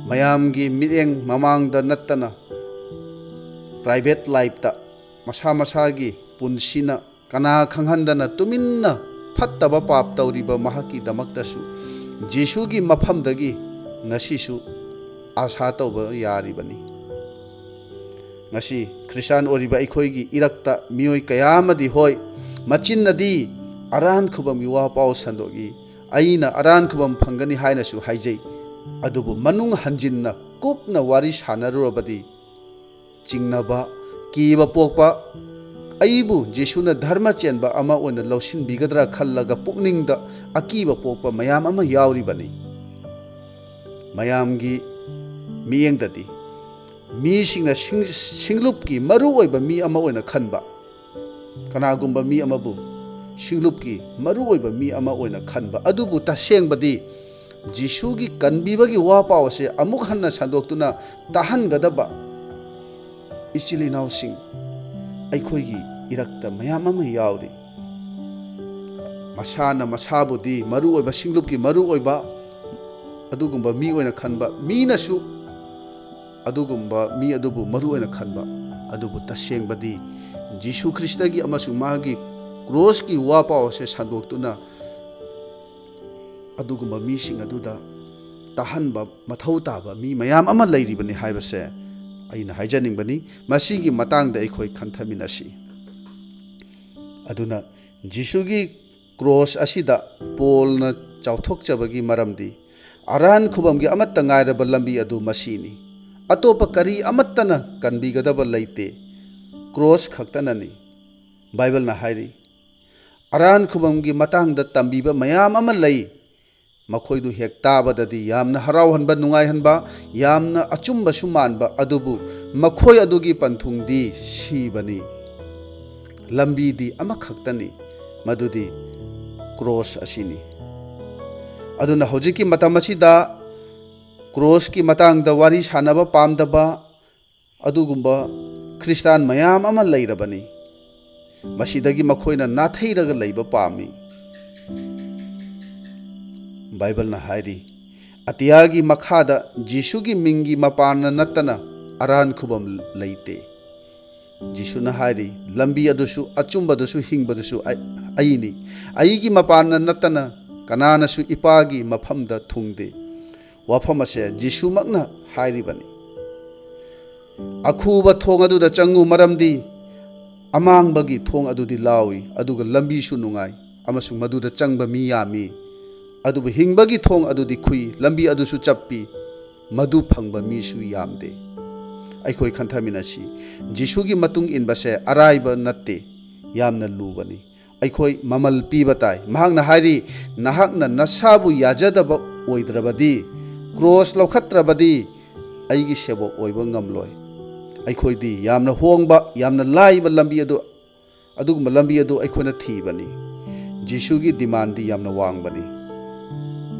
ꯃꯌꯥꯝꯒꯤ ꯃꯤꯠꯌꯦꯡ ꯃꯃꯥꯡꯗ ꯅꯠꯇꯅ private lifeꯇ ꯃꯁꯥ ꯃꯁꯥꯒꯤ ꯄꯨꯟꯁꯤꯅ ꯀꯅꯥ ꯈꯪꯍꯟꯗꯅ ꯇꯨꯃꯤꯟꯅ ꯐꯠꯇꯕ ꯄꯥꯞ ꯇꯧꯔꯤꯕ ꯃꯍꯥꯛꯀꯤꯗꯃꯛꯇꯁꯨ ꯖꯤꯁꯨꯒꯤ ꯃꯐꯝꯗꯒꯤ ꯉꯁꯤꯁꯨ ꯑꯥꯁꯥ ꯇꯧꯕ ꯌꯥꯔꯤꯕꯅꯤ꯫ ꯉꯁꯤ ꯈ꯭ꯔꯤꯁꯇꯥꯟ ꯑꯣꯏꯔꯤꯕ ꯑꯩꯈꯣꯏꯒꯤ ꯏꯔꯛꯇ ꯃꯤꯑꯣꯏ ꯀꯌꯥ ꯑꯃꯗꯤ, ꯍꯣꯏ, ꯃꯆꯤꯟꯅꯗꯤ ꯑꯔꯥꯟ ꯈꯨꯕꯝꯒꯤ ꯋꯥ ꯄꯥꯎ ꯁꯟꯗꯣꯛꯏ, "ꯑꯩꯅ ꯑꯔꯥꯟ ꯈꯨꯕꯝ ꯐꯪꯒꯅꯤ" ꯍꯥꯏꯅꯁꯨ ꯍꯥꯏꯖꯩ꯫ ꯑꯗꯨꯕꯨ ꯃꯅꯨꯡ ꯍꯟꯖꯤꯟꯅ ꯀꯨꯞꯅ ꯋꯥꯔꯤ ꯁꯥꯟꯅꯔꯨꯔꯕꯗꯤ ꯆꯤꯡꯅꯕ, ꯀꯤꯕ ꯄꯣꯛꯄ, ꯑꯩꯕꯨ ꯖꯤꯁꯨꯅ ꯙꯔꯃ ꯆꯦꯟꯕ ꯑꯃ ꯑꯣꯏꯅ ꯂꯧꯁꯤꯟꯕꯤꯒꯗ꯭ꯔꯥ ꯈꯜꯂꯒ ꯄꯨꯛꯅꯤꯡꯗ ꯑꯀꯤꯕ ꯄꯣꯛꯄ ꯃꯌꯥꯝ ꯑꯃ ꯌꯥꯎꯔꯤꯕꯅꯤ꯫ ꯃꯌꯥꯝꯒꯤ ꯃꯤꯠꯌꯦꯡꯗꯗꯤ ꯃꯤꯁꯤꯡꯅ ꯁꯤꯡ-, ꯁꯤꯡꯂꯨꯞꯀꯤ ꯃꯔꯨ ꯑꯣꯏꯕ ꯃꯤ ꯑꯃ ꯑꯣꯏꯅ ꯈꯟꯕ, ꯀꯅꯥꯒꯨꯝꯕ ꯃꯤ ꯑꯃꯕꯨ ꯁꯤꯡꯂꯨꯞꯀꯤ ꯃꯔꯨ ꯑꯣꯏꯕ ꯃꯤ ꯑꯃ ꯑꯣꯏꯅ ꯈꯟꯕ, ꯑꯗꯨꯕꯨ ꯇꯁꯦꯡꯕꯗꯤ ꯖꯤꯁꯨꯒꯤ ꯀꯟꯕꯤꯕꯒꯤ ꯋꯥ ꯄꯥꯎ ꯑꯁꯤ ꯑꯃꯨꯛ ꯍꯟꯅ ꯁꯟꯗꯣꯛꯇꯨꯅ ꯇꯥꯍꯟꯒꯗꯕ ꯏꯆꯤꯜ ꯏꯅꯥꯎꯁꯤꯡ ꯑꯩꯈꯣꯏꯒꯤ ꯏꯔꯛꯇ ꯃꯌꯥꯝ ꯑꯃ ꯌꯥꯎꯔꯤ꯫ ꯃꯁꯥꯅ ꯃꯁꯥꯕꯨꯗꯤ ꯃꯔꯨ ꯑꯣꯏꯕ, ꯁꯤꯡꯂꯨꯞꯀꯤ ꯃꯔꯨ ꯑꯣꯏꯕ ꯑꯗꯨꯒꯨꯝꯕ ꯃꯤ ꯑꯣꯏꯅ ꯈꯟꯕ, ꯃꯤꯅꯁꯨ ꯑꯗꯨꯒꯨꯝꯕ ꯃꯤ ꯑꯗꯨꯕꯨ ꯃꯔꯨ ꯑꯣꯏꯅ ꯈꯟꯕ, ꯑꯗꯨꯕꯨ ꯇꯁꯦꯡꯕꯗꯤ ꯖꯤꯁꯨ ꯈ꯭ꯔꯤꯁꯇꯒꯤ ꯑꯃꯁꯨꯡ ꯃꯥꯒꯤ ꯀ꯭ꯔꯣꯁꯀꯤ ꯋꯥ ꯄꯥꯎ ꯑꯁꯦ ꯁꯟꯗꯣꯛꯇꯨꯅ ꯑꯗꯨꯒꯨꯝꯕ ꯃꯤꯁꯤꯡ ꯑꯗꯨꯗ ꯇꯥꯍꯟꯕ ꯃꯊꯧ ꯇꯥꯕ ꯃꯤ ꯃꯌꯥꯝ ꯑꯃ ꯂꯩꯔꯤꯕꯅꯤ ꯍꯥꯏꯕꯁꯦ ꯑꯩꯅ ꯍꯥꯏꯖꯅꯤꯡꯕꯅꯤ꯫ ꯃꯁꯤꯒꯤ ꯃꯇꯥꯡꯗ ꯑꯩꯈꯣꯏ ꯈꯟꯊꯃꯤꯟꯅꯁꯤ꯫ ꯑꯗꯨꯅ ꯖꯤꯁꯨꯒꯤ ꯀ꯭ꯔꯣꯁ ꯑꯁꯤꯗ ꯄꯣꯜꯅ ꯆꯥꯎꯊꯣꯛꯆꯕꯒꯤ ꯃꯔꯝꯗꯤ ꯑꯔꯥꯟ ꯈꯨꯕꯝꯒꯤ ꯑꯃꯠꯇ ꯉꯥꯏꯔꯕ ꯂꯝꯕꯤ ꯑꯗꯨ ꯃꯁꯤꯅꯤ꯫ ꯑꯇꯣꯞꯄ ꯀꯔꯤ ꯑꯃꯠꯇꯅ ꯀꯟꯕꯤꯒꯗꯕ ꯂꯩꯇꯦ, ꯀ꯭ꯔꯣꯁ ꯈꯛꯇꯅꯅꯤ꯫ ꯕꯥꯏꯕꯜꯅ ꯍꯥꯏꯔꯤ, "ꯑꯔꯥꯟ ꯈꯨꯕꯝꯒꯤ ꯃꯇꯥꯡꯗ ꯇꯝꯕꯤꯕ ꯃꯌꯥꯝ ꯑꯃ ꯂꯩ꯫ ꯃꯈꯣꯏꯗꯨ ꯍꯦꯛ ꯇꯥꯕꯗꯗꯤ ꯌꯥꯝꯅ ꯍꯔꯥꯎꯍꯟꯕ, ꯅꯨꯡꯉꯥꯏꯍꯟꯕ, ꯌꯥꯝꯅ ꯑꯆꯨꯝꯕꯁꯨ ꯃꯥꯟꯕ, ꯑꯗꯨꯕꯨ ꯃꯈꯣꯏ ꯑꯗꯨꯒꯤ ꯄꯟꯊꯨꯡꯗꯤ ꯁꯤꯕꯅꯤ꯫ ꯂꯝꯕꯤꯗꯤ ꯑꯃꯈꯛꯇꯅꯤ, ꯃꯗꯨꯗꯤ ꯀ꯭ꯔꯣꯁ ꯑꯁꯤꯅꯤ"꯫ ꯑꯗꯨꯅ ꯍꯧꯖꯤꯛꯀꯤ ꯃꯇꯝ ꯑꯁꯤꯗ ꯀ꯭ꯔꯣꯁꯀꯤ ꯃꯇꯥꯡꯗ ꯋꯥꯔꯤ ꯁꯥꯟꯅꯕ ꯄꯥꯝꯗꯕ ꯑꯗꯨꯒꯨꯝꯕ ꯈ꯭ꯔꯤꯁꯇꯥꯟ ꯃꯌꯥꯝ ꯑꯃ ꯂꯩꯔꯕꯅꯤ꯫ ꯃꯁꯤꯗꯒꯤ ꯃꯈꯣꯏꯅ ꯅꯥꯊꯩꯔꯒ ꯂꯩꯕ ꯄꯥꯝꯃꯤ꯫ ꯕꯥꯏꯕꯜꯅ ꯍꯥꯏꯔꯤ, "ꯑꯇꯤꯌꯥꯒꯤ ꯃꯈꯥꯗ ꯖꯤꯁꯨꯒꯤ ꯃꯤꯡꯒꯤ ꯃꯄꯥꯟꯅ ꯅꯠꯇꯅ ꯑꯔꯥꯟ ꯈꯨꯕꯝ ꯂꯩꯇꯦ"꯫ ꯖꯤꯁꯨꯅ ꯍꯥꯏꯔꯤ, "ꯂꯝꯕꯤ ꯑꯗꯨꯁꯨ, ꯑꯆꯨꯝꯕꯗꯨꯁꯨ, ꯍꯤꯡꯕꯗꯨꯁꯨ ꯑꯩ-, ꯑꯩꯅꯤ꯫ ꯑꯩꯒꯤ ꯃꯄꯥꯟꯅ ꯅꯠꯇꯅ ꯀꯅꯥꯅꯁꯨ ꯏꯄꯥꯒꯤ ꯃꯐꯝꯗ ꯊꯨꯡꯗꯦ"꯫ ꯋꯥꯐꯝ ꯑꯁꯦ ꯖꯤꯁꯨꯃꯛꯅ ꯍꯥꯏꯔꯤꯕꯅꯤ꯫ "ꯑꯈꯨꯕ ꯊꯣꯡ ꯑꯗꯨꯗ ꯆꯪꯉꯨ, ꯃꯔꯝꯗꯤ ꯑꯃꯥꯡꯕꯒꯤ ꯊꯣꯡ ꯑꯗꯨꯗꯤ ꯂꯥꯎꯏ, ꯑꯗꯨꯒ ꯂꯝꯕꯤꯁꯨ ꯅꯨꯡꯉꯥꯏ, ꯑꯃꯁꯨꯡ ꯃꯗꯨꯗ ꯆꯪꯕ ꯃꯤ ꯌꯥꯝꯃꯤ꯫ ꯑꯗꯨꯕꯨ ꯍꯤꯡꯕꯒꯤ ꯊꯣꯡ ꯑꯗꯨꯗꯤ ꯈꯨꯏ, ꯂꯝꯕꯤ ꯑꯗꯨꯁꯨ ꯆꯞꯄꯤ, ꯃꯗꯨ ꯐꯪꯕ ꯃꯤꯁꯨ ꯌꯥꯝꯗꯦ"꯫ ꯑꯩꯈꯣꯏ ꯈꯟꯊꯃꯤꯟꯅꯁꯤ꯫ ꯖꯤꯁꯨꯒꯤ ꯃꯇꯨꯡ ꯏꯟꯕꯁꯦ ꯑꯔꯥꯏꯕ ꯅꯠꯇꯦ, ꯌꯥꯝꯅ ꯂꯨꯕꯅꯤ꯫ ꯑꯩꯈꯣꯏ ꯃꯃꯜ ꯄꯤꯕ ꯇꯥꯏ꯫ ꯃꯍꯥꯛꯅ ꯍꯥꯏꯔꯤ, "ꯅꯍꯥꯛꯅ ꯅꯁꯥꯕꯨ ꯌꯥꯖꯗꯕ ꯑꯣꯏꯗ꯭ꯔꯕꯗꯤ, ꯀ꯭ꯔꯣꯁ ꯂꯧꯈꯠꯇ꯭ꯔꯕꯗꯤ, ꯑꯩꯒꯤ ꯁꯦꯕꯣꯛ ꯑꯣꯏꯕ ꯉꯝꯂꯣꯏ"꯫ ꯑꯩꯈꯣꯏꯗꯤ ꯌꯥꯝꯅ ꯍꯣꯡꯕ, ꯌꯥꯝꯅ ꯂꯥꯏꯕ ꯂꯝꯕꯤ ꯑꯗꯨ, ꯑꯗꯨꯒꯨꯝꯕ ꯂꯝꯕꯤ ꯑꯗꯨ ꯑꯩꯈꯣꯏꯅ ꯊꯤꯕꯅꯤ꯫ ꯖꯤꯁꯨꯒꯤ ꯗꯤꯃꯥꯟꯗꯤ ꯌꯥꯝꯅ ꯋꯥꯡꯕꯅꯤ꯫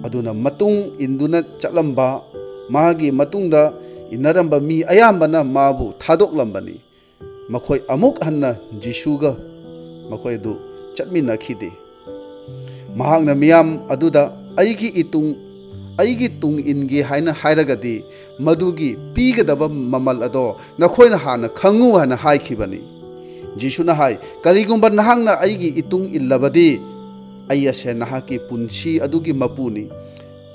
ꯑꯗꯨꯅ ꯃꯇꯨꯡ ꯏꯟꯗꯨꯅ ꯆꯠꯂꯝꯕ, ꯃꯥꯒꯤ ꯃꯇꯨꯡꯗ ꯏꯟꯅꯔꯝꯕ ꯃꯤ ꯑꯌꯥꯝꯕꯅ ꯃꯥꯕꯨ ꯊꯥꯗꯣꯛꯂꯝꯕꯅꯤ꯫ ꯃꯈꯣꯏ ꯑꯃꯨꯛ ꯍꯟꯅ ꯖꯤꯁꯨꯒ ꯃꯈꯣꯏ ꯑꯗꯨ ꯆꯠꯃꯤꯟꯅꯈꯤꯗꯦ꯫ ꯃꯍꯥꯛꯅ ꯃꯤꯌꯥꯝ ꯑꯗꯨꯗ, "ꯑꯩꯒꯤ ꯏꯇꯨꯡ, ꯑꯩꯒꯤ ꯇꯨꯡ ꯏꯟꯒꯦ ꯍꯥꯏꯅ ꯍꯥꯏꯔꯒꯗꯤ, ꯃꯗꯨꯒꯤ ꯄꯤꯒꯗꯕ ꯃꯃꯜ ꯑꯗꯣ ꯅꯈꯣꯏꯅ ꯍꯥꯟꯅ ꯈꯪꯉꯨ" ꯍꯥꯏꯅ ꯍꯥꯏꯈꯤꯕꯅꯤ꯫ ꯖꯤꯁꯨꯅ ꯍꯥꯏ, "ꯀꯔꯤꯒꯨꯝꯕ ꯅꯍꯥꯛꯅ ꯑꯩꯒꯤ ꯏꯇꯨꯡ ꯏꯜꯂꯕꯗꯤ, ꯑꯩ ꯑꯁꯦ ꯅꯍꯥꯛꯀꯤ ꯄꯨꯟꯁꯤ ꯑꯗꯨꯒꯤ ꯃꯄꯨꯅꯤ꯫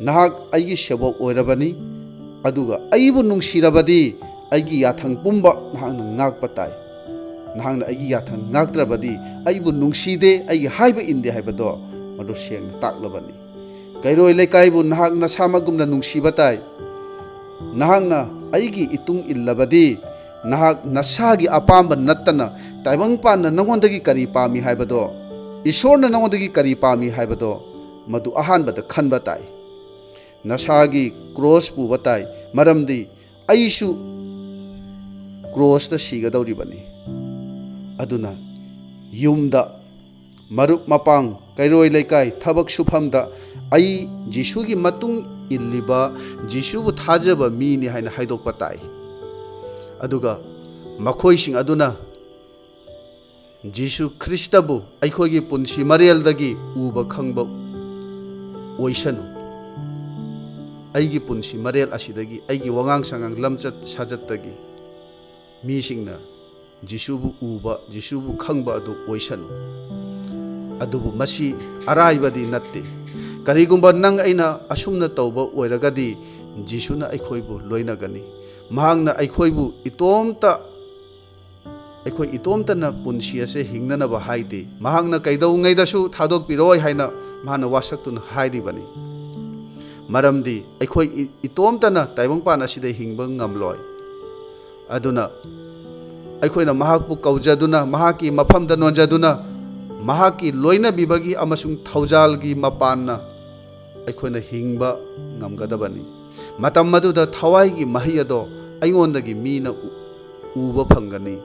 ꯅꯍꯥꯛ ꯑꯩꯒꯤ ꯁꯦꯕꯣꯛ ꯑꯣꯏꯔꯕꯅꯤ, ꯑꯗꯨꯒ ꯑꯩꯕꯨ ꯅꯨꯡꯁꯤꯔꯕꯗꯤ, ꯑꯩꯒꯤ ꯌꯥꯊꯪ ꯄꯨꯝꯕ ꯅꯍꯥꯛꯅ ꯉꯥꯛꯄ ꯇꯥꯏ꯫ ꯅꯍꯥꯛꯅ ꯑꯩꯒꯤ ꯌꯥꯊꯪ ꯉꯥꯛꯇ꯭ꯔꯕꯗꯤ, ꯑꯩꯕꯨ ꯅꯨꯡꯁꯤꯗꯦ, ꯑꯩꯒꯤ ꯍꯥꯏꯕ ꯏꯟꯗꯦ ꯍꯥꯏꯕꯗꯣ ꯃꯗꯨ ꯁꯦꯡꯅ ꯇꯥꯛꯂꯕꯅꯤ꯫ ꯀꯩꯔꯣꯏ ꯂꯩꯀꯥꯏꯕꯨ ꯅꯍꯥꯛ ꯅꯁꯥꯃꯛꯒꯨꯝꯅ ꯅꯨꯡꯁꯤꯕ ꯇꯥꯏ꯫ ꯅꯍꯥꯛꯅ ꯑꯩꯒꯤ ꯏꯇꯨꯡ ꯏꯜꯂꯕꯗꯤ, ꯅꯍꯥꯛ ꯅꯁꯥꯒꯤ ꯑꯄꯥꯝꯕ ꯅꯠꯇꯅ ꯇꯥꯏꯕꯪꯄꯥꯟꯅ ꯅꯉꯣꯟꯗꯒꯤ ꯀꯔꯤ ꯄꯥꯝꯃꯤ ꯍꯥꯏꯕꯗꯣ, ꯏꯁꯣꯔꯅ ꯅꯉꯣꯟꯗꯒꯤ ꯀꯔꯤ ꯄꯥꯝꯃꯤ ꯍꯥꯏꯕꯗꯣ, ꯃꯗꯨ ꯑꯍꯥꯟꯕꯗ ꯈꯟꯕ ꯇꯥꯏ꯫ ꯅꯁꯥꯒꯤ ꯀ꯭ꯔꯣꯁ ꯄꯨꯕ ꯇꯥꯏ, ꯃꯔꯝꯗꯤ ꯑꯩꯁꯨ ꯀ꯭ꯔꯣꯁꯇ ꯁꯤꯒꯗꯧꯔꯤꯕꯅꯤ"꯫ ꯑꯗꯨꯅ ꯌꯨꯝꯗ, ꯃꯔꯨꯞ ꯃꯄꯥꯡ, ꯀꯩꯔꯣꯏ ꯂꯩꯀꯥꯏ, ꯊꯕꯛ ꯁꯨꯐꯝꯗ ꯑꯩ ꯖꯤꯁꯨꯒꯤ ꯃꯇꯨꯡ ꯏꯜꯂꯤꯕ, ꯖꯤꯁꯨꯕꯨ ꯊꯥꯖꯕ ꯃꯤꯅꯤ ꯍꯥꯏꯅ ꯍꯥꯏꯗꯣꯛꯄ ꯇꯥꯏ꯫ ꯑꯗꯨꯒ ꯃꯈꯣꯏꯁꯤꯡ ꯑꯗꯨꯅ ꯖꯤꯁꯨ ꯈ꯭ꯔꯤꯁꯇꯕꯨ ꯑꯩꯈꯣꯏꯒꯤ ꯄꯨꯟꯁꯤ ꯃꯔꯦꯜꯗꯒꯤ ꯎꯕ ꯈꯪꯕ ꯑꯣꯏꯁꯅꯨ꯫ ꯑꯩꯒꯤ ꯄꯨꯟꯁꯤ ꯃꯔꯦꯜ ꯑꯁꯤꯗꯒꯤ, ꯑꯩꯒꯤ ꯋꯥꯉꯥꯡ ꯁꯉꯥꯡ, ꯂꯝꯆꯠ ꯁꯥꯖꯠꯇꯒꯤ ꯃꯤꯁꯤꯡꯅ ꯖꯤꯁꯨꯕꯨ ꯎꯕ, ꯖꯤꯁꯨꯕꯨ ꯈꯪꯕ ꯑꯗꯨ ꯑꯣꯏꯁꯅꯨ꯫ ꯑꯗꯨꯕꯨ ꯃꯁꯤ ꯑꯔꯥꯏꯕꯗꯤ ꯅꯠꯇꯦ꯫ ꯀꯔꯤꯒꯨꯝꯕ ꯅꯪ ꯑꯩꯅ ꯑꯁꯨꯝꯅ ꯇꯧꯕ ꯑꯣꯏꯔꯒꯗꯤ, ꯖꯤꯁꯨꯅ ꯑꯩꯈꯣꯏꯕꯨ ꯂꯣꯏꯅꯒꯅꯤ꯫ ꯃꯍꯥꯛꯅ ꯑꯩꯈꯣꯏꯕꯨ ꯏꯇꯣꯝꯇ, ꯑꯩꯈꯣꯏ ꯏꯇꯣꯝꯇꯅ ꯄꯨꯟꯁꯤ ꯑꯁꯦ ꯍꯤꯡꯅꯅꯕ ꯍꯥꯏꯗꯦ꯫ ꯃꯍꯥꯛꯅ ꯀꯩꯗꯧꯉꯩꯗꯁꯨ ꯊꯥꯗꯣꯛꯄꯤꯔꯣꯏ ꯍꯥꯏꯅ ꯃꯍꯥꯛꯅ ꯋꯥꯁꯛꯇꯨꯅ ꯍꯥꯏꯔꯤꯕꯅꯤ꯫ ꯃꯔꯝꯗꯤ ꯑꯩꯈꯣꯏ ꯏ-, ꯏꯇꯣꯝꯇꯅ ꯇꯥꯏꯕꯪꯄꯥꯟ ꯑꯁꯤꯗ ꯍꯤꯡꯕ ꯉꯝꯂꯣꯏ꯫ ꯑꯗꯨꯅ ꯑꯩꯈꯣꯏꯅ ꯃꯍꯥꯛꯄꯨ ꯀꯧꯖꯗꯨꯅ, ꯃꯍꯥꯛꯀꯤ ꯃꯐꯝꯗ ꯅꯣꯟꯖꯗꯨꯅ, ꯃꯍꯥꯛꯀꯤ ꯂꯣꯏꯅꯕꯤꯕꯒꯤ ꯑꯃꯁꯨꯡ ꯊꯧꯖꯥꯜꯒꯤ ꯃꯄꯥꯟꯅ ꯑꯩꯈꯣꯏꯅ ꯍꯤꯡꯕ ꯉꯝꯒꯗꯕꯅꯤ꯫ ꯃꯇꯝ ꯑꯗꯨꯗ ꯊꯋꯥꯏꯒꯤ ꯃꯍꯩ ꯑꯗꯣ ꯑꯩꯉꯣꯟꯗꯒꯤ ꯃꯤꯅ ꯎ-, ꯎꯕ ꯐꯪꯒꯅꯤ꯫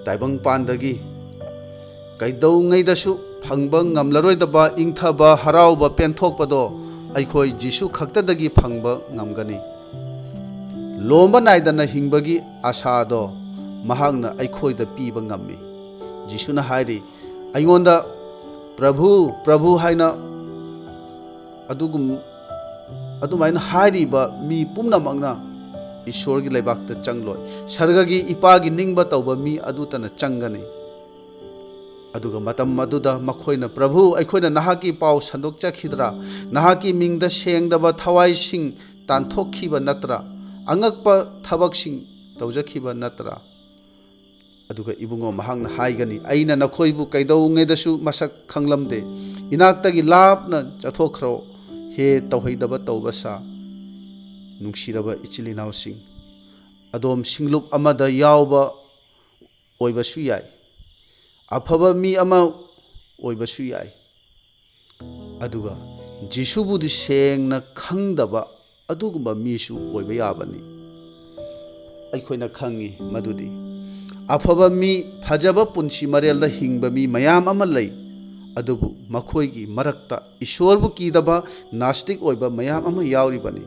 ꯇꯥꯏꯕꯪꯄꯥꯟꯗꯒꯤ ꯀꯩꯗꯧꯉꯩꯗꯁꯨ ꯐꯪꯕ ꯉꯝꯂꯔꯣꯏꯗꯕ ꯏꯪꯊꯕ, ꯍꯔꯥꯎꯕ, ꯄꯦꯟꯊꯣꯛꯄꯗꯣ ꯑꯩꯈꯣꯏ ꯖꯤꯁꯨ ꯈꯛꯇꯗꯒꯤ ꯐꯪꯕ ꯉꯝꯒꯅꯤ꯫ ꯂꯣꯝꯕ ꯅꯥꯏꯗꯅ ꯍꯤꯡꯕꯒꯤ ꯑꯁꯥꯗꯣ ꯃꯍꯥꯛꯅ ꯑꯩꯈꯣꯏꯗ ꯄꯤꯕ ꯉꯝꯃꯤ꯫ ꯖꯤꯁꯨꯅ ꯍꯥꯏꯔꯤ, "ꯑꯩꯉꯣꯟꯗ 'ꯄ꯭ꯔꯚꯨ, ꯄ꯭ꯔꯚꯨ' ꯍꯥꯏꯅ ꯑꯗꯨꯒꯨꯝ-, ꯑꯗꯨꯃꯥꯏꯅ ꯍꯥꯏꯔꯤꯕ ꯃꯤ ꯄꯨꯝꯅꯃꯛꯅ ꯏꯁꯣꯔꯒꯤ ꯂꯩꯕꯥꯛꯇ ꯆꯪꯂꯣꯏ꯫ ꯁꯔꯒꯒꯤ ꯏꯄꯥꯒꯤ ꯅꯤꯡꯕ ꯇꯧꯕ ꯃꯤ ꯑꯗꯨꯇꯅ ꯆꯪꯒꯅꯤ"꯫ ꯑꯗꯨꯒ ꯃꯇꯝ ꯑꯗꯨꯗ ꯃꯈꯣꯏꯅ, "ꯄ꯭ꯔꯚꯨ, ꯑꯩꯈꯣꯏꯅ ꯅꯍꯥꯛꯀꯤ ꯄꯥꯎ ꯁꯟꯗꯣꯛꯆꯈꯤꯗ꯭ꯔꯥ? ꯅꯍꯥꯛꯀꯤ ꯃꯤꯡꯗ ꯁꯦꯡꯗꯕ ꯊꯋꯥꯏꯁꯤꯡ ꯇꯥꯟꯊꯣꯛꯈꯤꯕ ꯅꯠꯇ꯭ꯔꯥ? ꯑꯉꯛꯄ ꯊꯕꯛꯁꯤꯡ ꯇꯧꯖꯈꯤꯕ ꯅꯠꯇ꯭ꯔꯥ?" ꯑꯗꯨꯒ ꯏꯕꯨꯡꯉꯣ ꯃꯍꯥꯛꯅ ꯍꯥꯏꯒꯅꯤ, "ꯑꯩꯅ ꯅꯈꯣꯏꯕꯨ ꯀꯩꯗꯧꯉꯩꯗꯁꯨ ꯃꯁꯛ ꯈꯪꯂꯝꯗꯦ꯫ ꯏꯅꯥꯛꯇꯒꯤ ꯂꯥꯞꯅ ꯆꯠꯊꯣꯛꯈ꯭ꯔꯣ, ꯍꯦ ꯇꯧꯍꯩꯗꯕ ꯇꯧꯕ ꯁꯥ"꯫ ꯅꯨꯡꯁꯤꯔꯕ ꯏꯆꯤꯜ ꯏꯅꯥꯎꯁꯤꯡ, ꯑꯗꯣꯝ ꯁꯤꯡꯂꯨꯞ ꯑꯃꯗ ꯌꯥꯎꯕ ꯑꯣꯏꯕꯁꯨ ꯌꯥꯏ, ꯑꯐꯕ ꯃꯤ ꯑꯃ ꯑꯣꯏꯕꯁꯨ ꯌꯥꯏ, ꯑꯗꯨꯒ ꯖꯤꯁꯨꯕꯨꯗꯤ ꯁꯦꯡꯅ ꯈꯪꯗꯕ ꯑꯗꯨꯒꯨꯝꯕ ꯃꯤꯁꯨ ꯑꯣꯏꯕ ꯌꯥꯕꯅꯤ꯫ ꯑꯩꯈꯣꯏꯅ ꯈꯪꯉꯤ ꯃꯗꯨꯗꯤ ꯑꯐꯕ ꯃꯤ, ꯐꯖꯕ ꯄꯨꯟꯁꯤ ꯃꯔꯦꯜꯗ ꯍꯤꯡꯕ ꯃꯤ ꯃꯌꯥꯝ ꯑꯃ ꯂꯩ, ꯑꯗꯨꯕꯨ ꯃꯈꯣꯏꯒꯤ ꯃꯔꯛꯇ ꯏꯁꯣꯔꯕꯨ ꯀꯤꯗꯕ ꯅꯥꯁꯇꯤꯛ ꯑꯣꯏꯕ ꯃꯌꯥꯝ ꯑꯃ ꯌꯥꯎꯔꯤꯕꯅꯤ꯫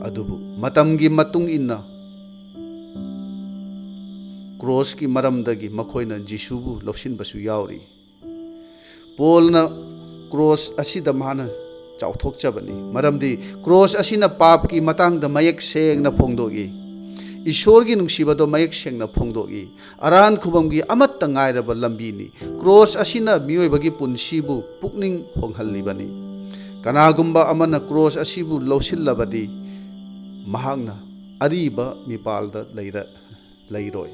ꯑꯗꯨꯕꯨ ꯃꯇꯝꯒꯤ ꯃꯇꯨꯡ ꯏꯟꯅ ꯀ꯭ꯔꯣꯁꯀꯤ ꯃꯔꯝꯗꯒꯤ ꯃꯈꯣꯏꯅ ꯖꯤꯁꯨꯕꯨ ꯂꯧꯁꯤꯟꯕꯁꯨ ꯌꯥꯎꯔꯤ꯫ ꯄꯣꯜꯅ ꯀ꯭ꯔꯣꯁ ꯑꯁꯤꯗ ꯃꯥꯅ ꯆꯥꯎꯊꯣꯛꯆꯕꯅꯤ, ꯃꯔꯝꯗꯤ ꯀ꯭ꯔꯣꯁ ꯑꯁꯤꯅ ꯄꯥꯞꯀꯤ ꯃꯇꯥꯡꯗ ꯃꯌꯦꯛ ꯁꯦꯡꯅ ꯐꯣꯡꯗꯣꯛꯏ꯫ ꯏꯁꯣꯔꯒꯤ ꯅꯨꯡꯁꯤꯕꯗꯣ ꯃꯌꯦꯛ ꯁꯦꯡꯅ ꯐꯣꯡꯗꯣꯛꯏ꯫ ꯑꯔꯥꯟ ꯈꯨꯕꯝꯒꯤ ꯑꯃꯠꯇ ꯉꯥꯏꯔꯕ ꯂꯝꯕꯤꯅꯤ꯫ ꯀ꯭ꯔꯣꯁ ꯑꯁꯤꯅ ꯃꯤꯑꯣꯏꯕꯒꯤ ꯄꯨꯟꯁꯤꯕꯨ ꯄꯨꯛꯅꯤꯡ ꯍꯣꯡꯍꯜꯂꯤꯕꯅꯤ꯫ ꯀꯅꯥꯒꯨꯝꯕ ꯑꯃꯅ ꯀ꯭ꯔꯣꯁ ꯑꯁꯤꯕꯨ ꯂꯧꯁꯤꯜꯂꯕꯗꯤ, ꯃꯍꯥꯛꯅ ꯑꯔꯤꯕ ꯃꯤꯄꯥꯜꯗ ꯂꯩꯔ-, ꯂꯩꯔꯣꯏ꯫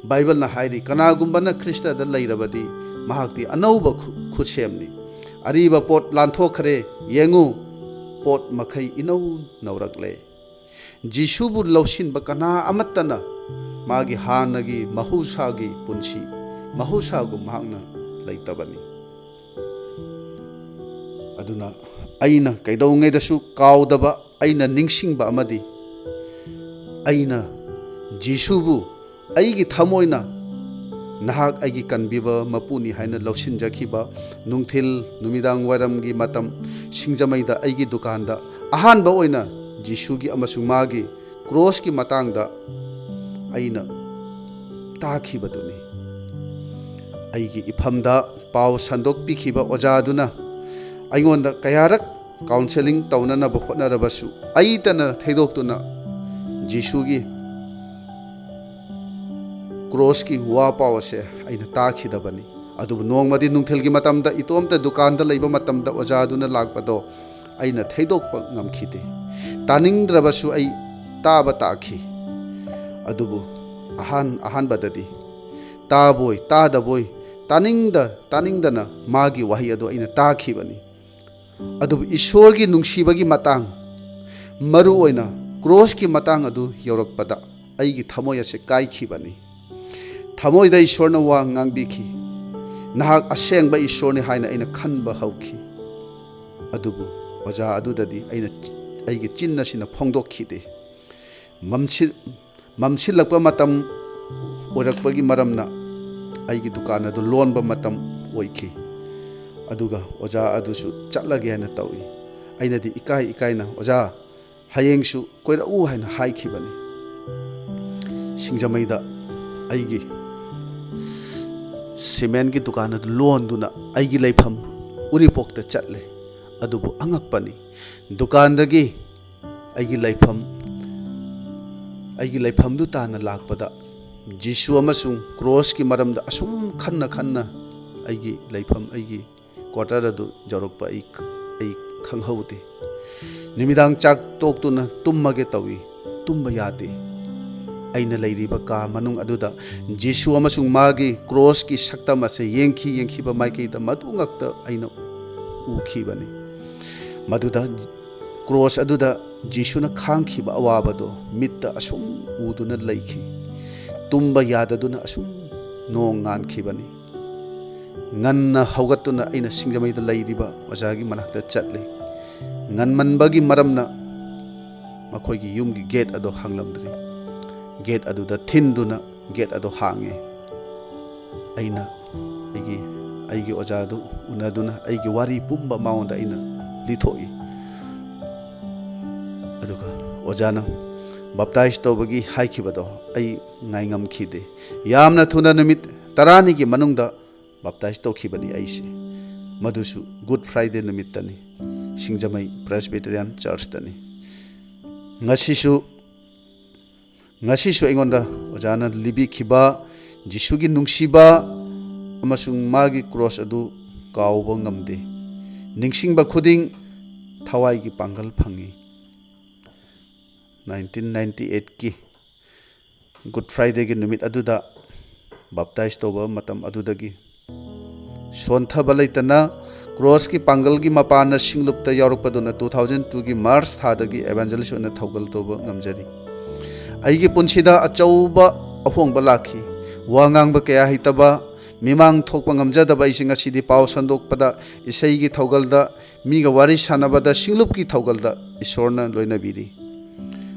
ꯕꯥꯏꯕꯜꯅ ꯍꯥꯏꯔꯤ, "ꯀꯅꯥꯒꯨꯝꯕꯅ ꯈ꯭ꯔꯤꯁꯇꯗ ꯂꯩꯔꯕꯗꯤ, ꯃꯍꯥꯛꯇꯤ ꯑꯅꯧꯕ ꯈꯨ-, ꯈꯨꯠꯁꯦꯝꯅꯤ꯫ ꯑꯔꯤꯕ ꯄꯣꯠ ꯂꯥꯟꯊꯣꯛꯈ꯭ꯔꯦ꯫ ꯌꯦꯡꯉꯨ, ꯄꯣꯠ ꯃꯈꯩ ꯏꯅꯧ ꯅꯧꯔꯛꯂꯦ꯫" ꯖꯤꯁꯨꯕꯨ ꯂꯧꯁꯤꯟꯕ ꯀꯅꯥ ꯑꯃꯠꯇꯅ ꯃꯥꯒꯤ ꯍꯥꯟꯅꯒꯤ ꯃꯍꯧꯁꯥꯒꯤ ꯄꯨꯟꯁꯤ, ꯃꯍꯧꯁꯥꯒꯨꯝ ꯃꯍꯥꯛꯅ ꯂꯩꯇꯕꯅꯤ꯫ ꯑꯗꯨꯅ ꯑꯩꯅ ꯀꯩꯗꯧꯉꯩꯗꯁꯨ ꯀꯥꯎꯗꯕ, ꯑꯩꯅ ꯅꯤꯡꯁꯤꯡꯕ ꯑꯃꯗꯤ ꯑꯩꯅ ꯖꯤꯁꯨꯕꯨ ꯑꯩꯒꯤ ꯊꯃꯣꯏꯅ ꯅꯍꯥꯛ ꯑꯩꯒꯤ ꯀꯟꯕꯤꯕ ꯃꯄꯨꯅꯤ ꯍꯥꯏꯅ ꯂꯧꯁꯤꯟꯖꯈꯤꯕ ꯅꯨꯡꯊꯤꯜ ꯅꯨꯃꯤꯗꯥꯡ ꯋꯥꯏꯔꯝꯒꯤ ꯃꯇꯝ, ꯁꯤꯡꯖꯃꯩꯗ ꯑꯩꯒꯤ ꯗꯨꯀꯥꯟꯗ ꯑꯍꯥꯟꯕ ꯑꯣꯏꯅ ꯖꯤꯁꯨꯒꯤ ꯑꯃꯁꯨꯡ ꯃꯥꯒꯤ ꯀ꯭ꯔꯣꯁꯀꯤ ꯃꯇꯥꯡꯗ ꯑꯩꯅ ꯇꯥꯈꯤꯕꯗꯨꯅꯤ꯫ ꯑꯩꯒꯤ ꯏꯐꯝꯗ ꯄꯥꯎ ꯁꯟꯗꯣꯛꯄꯤꯈꯤꯕ ꯑꯣꯖꯥꯗꯨꯅ ꯑꯩꯉꯣꯟꯗ ꯀꯌꯥꯔꯛ ꯀꯥꯎꯟꯁꯦꯂꯤꯡ ꯇꯧꯅꯅꯕ ꯍꯣꯠꯅꯔꯕꯁꯨ, ꯑꯩꯇꯅ ꯊꯩꯗꯣꯛꯇꯨꯅ ꯖꯤꯁꯨꯒꯤ ꯀ꯭ꯔꯣꯁꯀꯤ ꯋꯥ ꯄꯥꯎ ꯑꯁꯦ ꯑꯩꯅ ꯇꯥꯈꯤꯗꯕꯅꯤ꯫ ꯑꯗꯨꯕꯨ ꯅꯣꯡꯃꯗꯤ ꯅꯨꯡꯊꯤꯜꯒꯤ ꯃꯇꯝꯗ ꯏꯇꯣꯝꯇ ꯗꯨꯀꯥꯟꯗ ꯂꯩꯕ ꯃꯇꯝꯗ ꯑꯣꯖꯥꯗꯨꯅ ꯂꯥꯛꯄꯗꯣ ꯑꯩꯅ ꯊꯩꯗꯣꯛꯄ ꯉꯝꯈꯤꯗꯦ꯫ ꯇꯥꯅꯤꯡꯗ꯭ꯔꯕꯁꯨ ꯑꯩ ꯇꯥꯕ ꯇꯥꯈꯤ꯫ ꯑꯗꯨꯕꯨ ꯑꯍꯥꯟ-, ꯑꯍꯥꯟꯕꯗꯗꯤ ꯇꯥꯕꯣꯏ ꯇꯥꯗꯕꯣꯏ, ꯇꯥꯅꯤꯡꯗ ꯇꯥꯅꯤꯡꯗꯅ ꯃꯥꯒꯤ ꯋꯥꯍꯩ ꯑꯗꯨ ꯑꯩꯅ ꯇꯥꯈꯤꯕꯅꯤ꯫ ꯑꯗꯨꯕꯨ ꯏꯁꯣꯔꯒꯤ ꯅꯨꯡꯁꯤꯕꯒꯤ ꯃꯇꯥꯡ, ꯃꯔꯨ ꯑꯣꯏꯅ ꯀ꯭ꯔꯣꯁꯀꯤ ꯃꯇꯥꯡ ꯑꯗꯨ ꯌꯧꯔꯛꯄꯗ ꯑꯩꯒꯤ ꯊꯃꯣꯏ ꯑꯁꯤ ꯀꯥꯏꯈꯤꯕꯅꯤ꯫ ꯊꯃꯣꯏꯗ ꯏꯁꯣꯔꯅ ꯋꯥ ꯉꯥꯡꯕꯤꯈꯤ, "ꯅꯍꯥꯛ ꯑꯁꯦꯡꯕ ꯏꯁꯣꯔꯅꯤ" ꯍꯥꯏꯅ ꯑꯩꯅ ꯈꯟꯕ ꯍꯧꯈꯤ꯫ ꯑꯗꯨꯕꯨ ꯑꯣꯖꯥ ꯑꯗꯨꯗꯗꯤ ꯑꯩꯅ, ꯑꯩꯒꯤ ꯆꯤꯟ ꯑꯁꯤꯅ ꯐꯣꯡꯗꯣꯛꯈꯤꯗꯦ꯫ ꯃꯝꯁꯤ-, ꯃꯝꯁꯤꯜꯂꯛꯄ ꯃꯇꯝ ꯑꯣꯏꯔꯛꯄꯒꯤ ꯃꯔꯝꯅ ꯑꯩꯒꯤ ꯗꯨꯀꯥꯟ ꯑꯗꯨ ꯂꯣꯟꯕ ꯃꯇꯝ ꯑꯣꯏꯈꯤ꯫ ꯑꯗꯨꯒ ꯑꯣꯖꯥ ꯑꯗꯨꯁꯨ ꯆꯠꯂꯒꯦ ꯍꯥꯏꯅ ꯇꯧꯏ꯫ ꯑꯩꯅꯗꯤ ꯏꯀꯥꯏ ꯏꯀꯥꯏꯅ, "ꯑꯣꯖꯥ, ꯍꯌꯦꯡꯁꯨ ꯀꯣꯏꯔꯛꯎ" ꯍꯥꯏꯅ ꯍꯥꯏꯈꯤꯕꯅꯤ꯫ ꯁꯤꯡꯖꯃꯩꯗ ꯑꯩꯒꯤ ꯁꯤꯃꯦꯟꯒꯤ ꯗꯨꯀꯥꯟ ꯑꯗꯨ ꯂꯣꯟꯗꯨꯅ ꯑꯩꯒꯤ ꯂꯩꯐꯝ ꯎꯔꯤꯄꯣꯛꯇ ꯆꯠꯂꯦ꯫ ꯑꯗꯨꯕꯨ ꯑꯉꯛꯄꯅꯤ, ꯗꯨꯀꯥꯟꯗꯒꯤ ꯑꯩꯒꯤ ꯂꯩꯐꯝ, ꯑꯩꯒꯤ ꯂꯩꯐꯝꯗꯨ ꯇꯥꯟꯅ ꯂꯥꯛꯄꯗ ꯖꯤꯁꯨ ꯑꯃꯁꯨꯡ ꯀ꯭ꯔꯣꯁꯀꯤ ꯃꯔꯝꯗ ꯑꯁꯨꯝ ꯈꯟꯅ ꯈꯟꯅ ꯑꯩꯒꯤ ꯂꯩꯐꯝ, ꯑꯩꯒꯤ ꯀ꯭ꯋꯥꯇꯔ ꯑꯗꯨ ꯌꯧꯔꯛꯄ ꯑꯩ, ꯑꯩ ꯈꯪꯍꯧꯗꯦ꯫ ꯅꯨꯃꯤꯗꯥꯡ ꯆꯥꯛ ꯇꯣꯛꯇꯨꯅ ꯇꯨꯝꯃꯒꯦ ꯇꯧꯏ, ꯇꯨꯝꯕ ꯌꯥꯗꯦ꯫ ꯑꯩꯅ ꯂꯩꯔꯤꯕ ꯀꯥ ꯃꯅꯨꯡ ꯑꯗꯨꯗ ꯖꯤꯁꯨ ꯑꯃꯁꯨꯡ ꯃꯥꯒꯤ ꯀ꯭ꯔꯣꯁꯀꯤ ꯁꯛꯇꯝ ꯑꯁꯦ ꯌꯦꯡꯈꯤ ꯌꯦꯡꯈꯤꯕ ꯃꯥꯏꯀꯩꯗ ꯃꯗꯨ ꯉꯛꯇ ꯑꯩꯅ ꯎꯈꯤꯕꯅꯤ꯫ ꯃꯗꯨꯗ ꯀ꯭ꯔꯣꯁ ꯑꯗꯨꯗ ꯖꯤꯁꯨꯅ ꯈꯥꯡꯈꯤꯕ ꯑꯋꯥꯕꯗꯣ ꯃꯤꯠꯇ ꯑꯁꯨꯝ ꯎꯗꯨꯅ ꯂꯩꯈꯤ꯫ ꯇꯨꯝꯕ ꯌꯥꯗꯗꯨꯅ ꯑꯁꯨꯝ ꯅꯣꯡ ꯉꯥꯟꯈꯤꯕꯅꯤ꯫ ꯉꯟꯅ ꯍꯧꯒꯠꯇꯨꯅ ꯑꯩꯅ ꯁꯤꯡꯖꯃꯩꯗ ꯂꯩꯔꯤꯕ ꯑꯣꯖꯥꯒꯤ ꯃꯅꯥꯛꯇ ꯆꯠꯂꯤ꯫ ꯉꯟꯃꯟꯕꯒꯤ ꯃꯔꯝꯅ ꯃꯈꯣꯏꯒꯤ ꯌꯨꯝꯒꯤ ꯒꯦꯠ ꯑꯗꯨ ꯍꯥꯡꯂꯝꯗ꯭ꯔꯤ꯫ ꯒꯦꯠ ꯑꯗꯨꯗ ꯊꯤꯟꯗꯨꯅ ꯒꯦꯠ ꯑꯗꯨ ꯍꯥꯡꯉꯦ꯫ ꯑꯩꯅ ꯑꯩꯒꯤ, ꯑꯩꯒꯤ ꯑꯣꯖꯥꯗꯨ ꯎꯅꯗꯨꯅ ꯑꯩꯒꯤ ꯋꯥꯔꯤ ꯄꯨꯝꯕ ꯃꯉꯣꯟꯗ ꯑꯩꯅ ꯂꯤꯊꯣꯛꯏ꯫ ꯑꯗꯨꯒ ꯑꯣꯖꯥꯅ ꯕꯥꯞꯇꯥꯏꯖ ꯇꯧꯕꯒꯤ ꯍꯥꯏꯈꯤꯕꯗꯣ ꯑꯩ ꯉꯥꯏꯉꯝꯈꯤꯗꯦ꯫ ꯌꯥꯝꯅ ꯊꯨꯅ ꯅꯨꯃꯤꯠ ꯇꯔꯥꯅꯤꯒꯤ ꯃꯅꯨꯡꯗ ꯕꯥꯞꯇꯥꯏꯖ ꯇꯧꯈꯤꯕꯅꯤ ꯑꯩꯁꯦ꯫ ꯃꯗꯨꯁꯨ ꯒꯨꯗ ꯐ꯭ꯔꯥꯏꯗꯦ ꯅꯨꯃꯤꯠꯇꯅꯤ, ꯁꯤꯡꯖꯃꯩ ꯄ꯭ꯔꯦꯁꯕꯤꯇꯦꯔꯤꯌꯥꯟ ꯆꯔꯆꯇꯅꯤ꯫ ꯉꯁꯤꯁꯨ, ꯉꯁꯤꯁꯨ ꯑꯩꯉꯣꯟꯗ ꯑꯣꯖꯥꯅ ꯂꯤꯕꯤꯈꯤꯕ ꯖꯤꯁꯨꯒꯤ ꯅꯨꯡꯁꯤꯕ ꯑꯃꯁꯨꯡ ꯃꯥꯒꯤ ꯀ꯭ꯔꯣꯁ ꯑꯗꯨ ꯀꯥꯎꯕ ꯉꯝꯗꯦ꯫ ꯅꯤꯡꯁꯤꯡꯕ ꯈꯨꯗꯤꯡ ꯊꯋꯥꯏꯒꯤ ꯄꯥꯡꯒꯜ ꯐꯪꯏ꯫ ꯅꯥꯏꯟꯇꯤꯟ ꯅꯥꯏꯟꯇꯤ ꯑꯩꯠꯀꯤ ꯒꯨꯗ ꯐ꯭ꯔꯥꯏꯗꯦꯒꯤ ꯅꯨꯃꯤꯠ ꯑꯗꯨꯗ ꯕꯥꯞꯇꯥꯏꯖ ꯇꯧꯕ ꯃꯇꯝ ꯑꯗꯨꯗꯒꯤ ꯁꯣꯟꯊꯕ ꯂꯩꯇꯅ ꯀ꯭ꯔꯣꯁꯀꯤ ꯄꯥꯡꯒꯜꯒꯤ ꯃꯄꯥꯟꯅ ꯁꯤꯡꯂꯨꯞꯇ ꯌꯥꯎꯔꯛꯄꯗꯨꯅ two thousand twoꯒꯤ ꯃꯥꯔꯆ ꯊꯥꯗꯒꯤ ꯑꯦꯚꯥꯟꯖꯦꯂꯤꯁ ꯑꯣꯏꯅ ꯊꯧꯒꯜ ꯇꯧꯕ ꯉꯝꯖꯔꯤ꯫ ꯑꯩꯒꯤ ꯄꯨꯟꯁꯤꯗ ꯑꯆꯧꯕ ꯑꯍꯣꯡꯕ ꯂꯥꯛꯈꯤ꯫ ꯋꯥ ꯉꯥꯡꯕ ꯀꯌꯥ ꯍꯩꯇꯕ, ꯃꯤꯃꯥꯡ ꯊꯣꯛꯄ ꯉꯝꯖꯗꯕ ꯑꯩꯁꯦ ꯉꯁꯤꯗꯤ ꯄꯥꯎ ꯁꯟꯗꯣꯛꯄꯗ, ꯏꯁꯩꯒꯤ ꯊꯧꯒꯜꯗ, ꯃꯤꯒ ꯋꯥꯔꯤ ꯁꯥꯟꯅꯕꯗ, ꯁꯤꯡꯂꯨꯞꯀꯤ ꯊꯧꯒꯜꯗ ꯏꯁꯣꯔꯅ ꯂꯣꯏꯅꯕꯤꯔꯤ꯫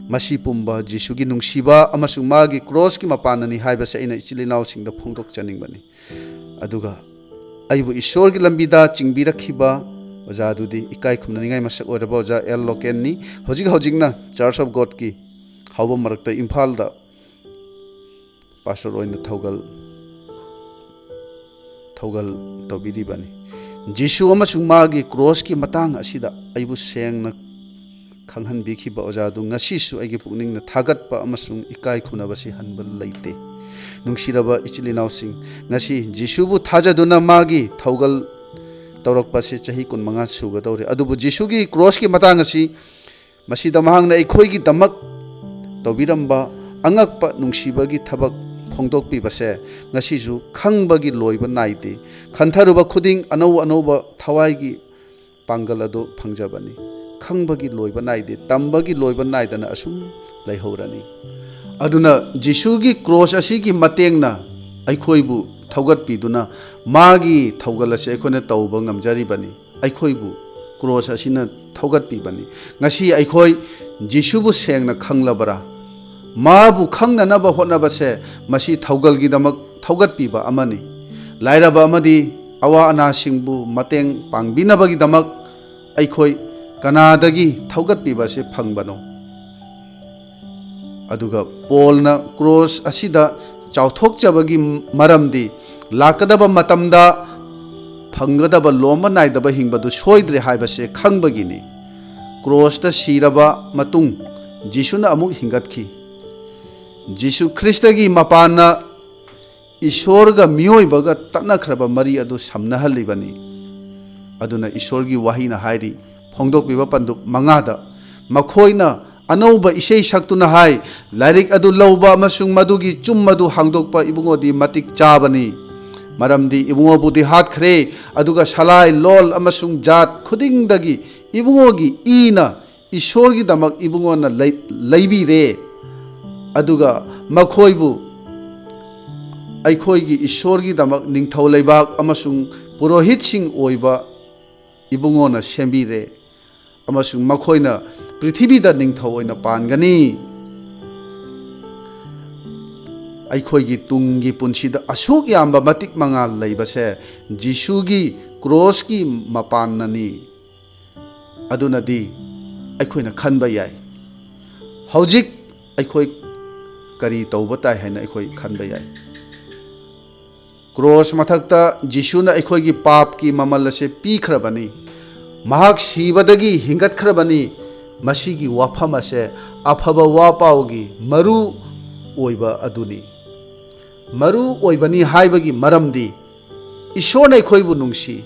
ꯃꯁꯤ ꯄꯨꯝꯕ ꯖꯤꯁꯨꯒꯤ ꯅꯨꯡꯁꯤꯕ ꯑꯃꯁꯨꯡ ꯃꯥꯒꯤ ꯀ꯭ꯔꯣꯁꯀꯤ ꯃꯄꯥꯟꯅꯅꯤ ꯍꯥꯏꯕꯁꯦ ꯑꯩꯅ ꯏꯆꯤꯜ ꯏꯅꯥꯎꯁꯤꯡꯗ ꯐꯣꯡꯗꯣꯛꯆꯅꯤꯡꯕꯅꯤ꯫ ꯑꯗꯨꯒ ꯑꯩꯕꯨ ꯏꯁꯣꯔꯒꯤ ꯂꯝꯕꯤꯗ ꯆꯤꯡꯕꯤꯔꯛꯈꯤꯕ ꯑꯣꯖꯥꯗꯨꯗꯤ ꯏꯀꯥꯏ ꯈꯨꯝꯅꯅꯤꯡꯉꯥꯏ ꯃꯁꯛ ꯑꯣꯏꯔꯕ ꯑꯣꯖꯥ ꯑꯦꯜ ꯂꯣꯀꯦꯟꯅꯤ꯫ ꯍꯧꯖꯤꯛ ꯍꯧꯖꯤꯛꯅ ꯆꯔꯆ ꯑꯣꯐ ꯒꯣꯗꯀꯤ ꯍꯥꯎꯕ ꯃꯔꯛꯇ ꯏꯝꯐꯥꯜꯗ ꯄꯥꯁꯇꯔ ꯑꯣꯏꯅ ꯊꯧꯒꯜ ꯊꯧꯒꯜ ꯇꯧꯕꯤꯔꯤꯕꯅꯤ꯫ ꯖꯤꯁꯨ ꯑꯃꯁꯨꯡ ꯃꯥꯒꯤ ꯀ꯭ꯔꯣꯁꯀꯤ ꯃꯇꯥꯡ ꯑꯁꯤꯗ ꯑꯩꯕꯨ ꯁꯦꯡꯅ ꯈꯪꯍꯟꯕꯤꯈꯤꯕ ꯑꯣꯖꯥꯗꯨ ꯉꯁꯤꯁꯨ ꯑꯩꯒꯤ ꯄꯨꯛꯅꯤꯡꯅ ꯊꯥꯒꯠꯄ ꯑꯃꯁꯨꯡ ꯏꯀꯥꯏ ꯈꯨꯝꯅꯕꯁꯤ ꯍꯟꯕ ꯂꯩꯇꯦ꯫ ꯅꯨꯡꯁꯤꯔꯕ ꯏꯆꯤꯜ ꯏꯅꯥꯎꯁꯤꯡ, ꯉꯁꯤ ꯖꯤꯁꯨꯕꯨ ꯊꯥꯖꯗꯨꯅ ꯃꯥꯒꯤ ꯊꯧꯒꯜ ꯇꯧꯔꯛꯄꯁꯤ ꯆꯍꯤ ꯀꯨꯟꯃꯉꯥ ꯁꯨꯒꯗꯧꯔꯦ꯫ ꯑꯗꯨꯕꯨ ꯖꯤꯁꯨꯒꯤ ꯀ꯭ꯔꯣꯁꯀꯤ ꯃꯇꯥꯡ ꯑꯁꯤ, ꯃꯁꯤꯗ ꯃꯍꯥꯛꯅ ꯑꯩꯈꯣꯏꯒꯤꯗꯃꯛ ꯇꯧꯕꯤꯔꯝꯕ ꯑꯉꯛꯄ ꯅꯨꯡꯁꯤꯕꯒꯤ ꯊꯕꯛ ꯐꯣꯡꯗꯣꯛꯄꯤꯕꯁꯦ ꯉꯁꯤꯁꯨ ꯈꯪꯕꯒꯤ ꯂꯣꯏꯕ ꯅꯥꯏꯗꯦ꯫ ꯈꯟꯊꯔꯨꯕ ꯈꯨꯗꯤꯡ ꯑꯅꯧ ꯑꯅꯧꯕ ꯊꯋꯥꯏꯒꯤ ꯄꯥꯡꯒꯜ ꯑꯗꯨ ꯐꯪꯖꯕꯅꯤ꯫ ꯈꯪꯕꯒꯤ ꯂꯣꯏꯕ ꯅꯥꯏꯗꯦ, ꯇꯝꯕꯒꯤ ꯂꯣꯏꯕ ꯅꯥꯏꯗꯅ ꯑꯁꯨꯝ ꯂꯩꯍꯧꯔꯅꯤ꯫ ꯑꯗꯨꯅ ꯖꯤꯁꯨꯒꯤ ꯀ꯭ꯔꯣꯁ ꯑꯁꯤꯒꯤ ꯃꯇꯦꯡꯅ ꯑꯩꯈꯣꯏꯕꯨ ꯊꯧꯒꯠꯄꯤꯗꯨꯅ ꯃꯥꯒꯤ ꯊꯧꯒꯜ ꯑꯁꯤ ꯑꯩꯈꯣꯏꯅ ꯇꯧꯕ ꯉꯝꯖꯔꯤꯕꯅꯤ꯫ ꯑꯩꯈꯣꯏꯕꯨ ꯀ꯭ꯔꯣꯁ ꯑꯁꯤꯅ ꯊꯧꯒꯠꯄꯤꯕꯅꯤ꯫ ꯉꯁꯤ ꯑꯩꯈꯣꯏ ꯖꯤꯁꯨꯕꯨ ꯁꯦꯡꯅ ꯈꯪꯂꯕꯔꯥ? ꯃꯥꯕꯨ ꯈꯪꯅꯅꯕ ꯍꯣꯠꯅꯕꯁꯦ ꯃꯁꯤ ꯊꯧꯒꯜꯒꯤꯗꯃꯛ ꯊꯧꯒꯠꯄꯤꯕ ꯑꯃꯅꯤ꯫ ꯂꯥꯏꯔꯕ ꯑꯃꯗꯤ ꯑꯋꯥ ꯑꯅꯥꯁꯤꯡꯕꯨ ꯃꯇꯦꯡ ꯄꯥꯡꯕꯤꯅꯕꯒꯤꯗꯃꯛ ꯑꯩꯈꯣꯏ ꯀꯅꯥꯗꯒꯤ ꯊꯧꯒꯠꯄꯤꯕ ꯑꯁꯤ ꯐꯪꯕꯅꯣ? ꯑꯗꯨꯒ ꯄꯣꯜꯅ ꯀ꯭ꯔꯣꯁ ꯑꯁꯤꯗ ꯆꯥꯎꯊꯣꯛꯆꯕꯒꯤ ꯃꯔꯝꯗꯤ ꯂꯥꯛꯀꯗꯕ ꯃꯇꯝꯗ ꯐꯪꯒꯗꯕ ꯂꯣꯝꯕ ꯅꯥꯏꯗꯕ ꯍꯤꯡꯕꯗꯨ ꯁꯣꯏꯗ꯭ꯔꯦ ꯍꯥꯏꯕꯁꯦ ꯈꯪꯕꯒꯤꯅꯤ꯫ ꯀ꯭ꯔꯣꯁꯇ ꯁꯤꯔꯕ ꯃꯇꯨꯡ ꯖꯤꯁꯨꯅ ꯑꯃꯨꯛ ꯍꯤꯡꯒꯠꯈꯤ꯫ ꯖꯤꯁꯨ ꯈ꯭ꯔꯤꯁꯇꯒꯤ ꯃꯄꯥꯟꯅ ꯏꯁꯣꯔꯒ ꯃꯤꯑꯣꯏꯕꯒ ꯇꯠꯅꯈ꯭ꯔꯕ ꯃꯔꯤ ꯑꯗꯨ ꯁꯝꯅꯍꯜꯂꯤꯕꯅꯤ꯫ ꯑꯗꯨꯅ ꯏꯁꯣꯔꯒꯤ ꯋꯥꯍꯩꯅ ꯍꯥꯏꯔꯤ, ꯐꯣꯡꯗꯣꯛꯄꯤꯕ ꯄꯟꯗꯨꯞ ꯃꯉꯥꯗ, ꯃꯈꯣꯏꯅ ꯑꯅꯧꯕ ꯏꯁꯩ ꯁꯛꯇꯨꯅ ꯍꯥꯏ, "ꯂꯥꯏꯔꯤꯛ ꯑꯗꯨ ꯂꯧꯕ ꯑꯃꯁꯨꯡ ꯃꯗꯨꯒꯤ ꯆꯨꯝ ꯑꯗꯨ ꯍꯥꯡꯗꯣꯛꯄ ꯏꯕꯨꯡꯉꯣꯗꯤ ꯃꯇꯤꯛ ꯆꯥꯕꯅꯤ, ꯃꯔꯝꯗꯤ ꯏꯕꯨꯡꯉꯣꯕꯨꯗꯤ ꯍꯥꯠꯈ꯭ꯔꯦ, ꯑꯗꯨꯒ ꯁꯂꯥꯏ, ꯂꯣꯜ ꯑꯃꯁꯨꯡ ꯖꯥꯠ ꯈꯨꯗꯤꯡꯗꯒꯤ ꯏꯕꯨꯡꯉꯣꯒꯤ ꯏꯅ ꯏꯁꯣꯔꯒꯤꯗꯃꯛ ꯏꯕꯨꯡꯉꯣꯅ ꯂꯩ-, ꯂꯩꯕꯤꯔꯦ, ꯑꯗꯨꯒ ꯃꯈꯣꯏꯕꯨ ꯑꯩꯈꯣꯏꯒꯤ ꯏꯁꯣꯔꯒꯤꯗꯃꯛ ꯅꯤꯡꯊꯧ ꯂꯩꯕꯥꯛ ꯑꯃꯁꯨꯡ ꯄꯨꯔꯣꯍꯤꯠꯁꯤꯡ ꯑꯣꯏꯕ ꯏꯕꯨꯡꯉꯣꯅ ꯁꯦꯝꯕꯤꯔꯦ, ꯑꯃꯁꯨꯡ ꯃꯈꯣꯏꯅ ꯄ꯭ꯔꯤꯊꯤꯕꯤꯗ ꯅꯤꯡꯊꯧ ꯑꯣꯏꯅ ꯄꯥꯟꯒꯅꯤ"꯫ ꯑꯩꯈꯣꯏꯒꯤ ꯇꯨꯡꯒꯤ ꯄꯨꯟꯁꯤꯗ ꯑꯁꯨꯛ ꯌꯥꯝꯕ ꯃꯇꯤꯛ ꯃꯉꯥꯜ ꯂꯩꯕꯁꯦ ꯖꯤꯁꯨꯒꯤ ꯀ꯭ꯔꯣꯁꯀꯤ ꯃꯄꯥꯟꯅꯅꯤ꯫ ꯑꯗꯨꯅꯗꯤ ꯑꯩꯈꯣꯏꯅ ꯈꯟꯕ ꯌꯥꯏ, ꯍꯧꯖꯤꯛ ꯑꯩꯈꯣꯏ ꯀꯔꯤ ꯇꯧꯕ ꯇꯥꯏ ꯍꯥꯏꯅ ꯑꯩꯈꯣꯏ ꯈꯟꯕ ꯌꯥꯏ꯫ ꯀ꯭ꯔꯣꯁ ꯃꯊꯛꯇ ꯖꯤꯁꯨꯅ ꯑꯩꯈꯣꯏꯒꯤ ꯄꯥꯞꯀꯤ ꯃꯃꯜ ꯑꯁꯦ ꯄꯤꯈ꯭ꯔꯕꯅꯤ꯫ ꯃꯍꯥꯛ ꯁꯤꯕꯗꯒꯤ ꯍꯤꯡꯒꯠꯈ꯭ꯔꯕꯅꯤ꯫ ꯃꯁꯤꯒꯤ ꯋꯥꯐꯝ ꯑꯁꯦ ꯑꯐꯕ ꯋꯥ ꯄꯥꯎꯒꯤ ꯃꯔꯨ ꯑꯣꯏꯕ ꯑꯗꯨꯅꯤ꯫ ꯃꯔꯨ ꯑꯣꯏꯕꯅꯤ ꯍꯥꯏꯕꯒꯤ ꯃꯔꯝꯗꯤ, ꯏꯁꯣꯔꯅ ꯑꯩꯈꯣꯏꯕꯨ ꯅꯨꯡꯁꯤ꯫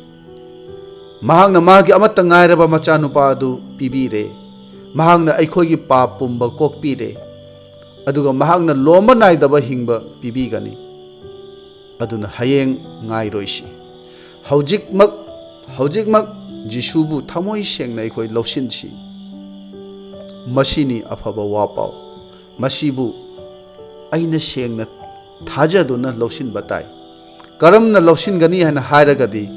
ꯃꯍꯥꯛꯅ ꯃꯥꯒꯤ ꯑꯃꯠꯇ ꯉꯥꯏꯔꯕ ꯃꯆꯥꯅꯨꯄꯥ ꯑꯗꯨ ꯄꯤꯕꯤꯔꯦ꯫ ꯃꯍꯥꯛꯅ ꯑꯩꯈꯣꯏꯒꯤ ꯄꯥꯞ ꯄꯨꯝꯕ ꯀꯣꯛꯄꯤꯔꯦ꯫ ꯑꯗꯨꯒ ꯃꯍꯥꯛꯅ ꯂꯣꯝꯕ ꯅꯥꯏꯗꯕ ꯍꯤꯡꯕ ꯄꯤꯕꯤꯒꯅꯤ꯫ ꯑꯗꯨꯅ ꯍꯌꯦꯡ ꯉꯥꯏꯔꯣꯏꯁꯤ꯫ ꯍꯧꯖꯤꯛꯃꯛ, ꯍꯧꯖꯤꯛꯃꯛ ꯖꯤꯁꯨꯕꯨ ꯊꯃꯣꯏ ꯁꯦꯡꯅ ꯑꯩꯈꯣꯏ ꯂꯧꯁꯤꯟꯁꯤ꯫ ꯃꯁꯤꯅꯤ ꯑꯐꯕ ꯋꯥ ꯄꯥꯎ꯫ ꯃꯁꯤꯕꯨ ꯑꯩꯅ ꯁꯦꯡꯅ ꯊꯥꯖꯗꯨꯅ ꯂꯧꯁꯤꯟꯕ ꯇꯥꯏ꯫ ꯀꯔꯝꯅ ꯂꯧꯁꯤꯟꯒꯅꯤ ꯍꯥꯏꯅ ꯍꯥꯏꯔꯒꯗꯤ,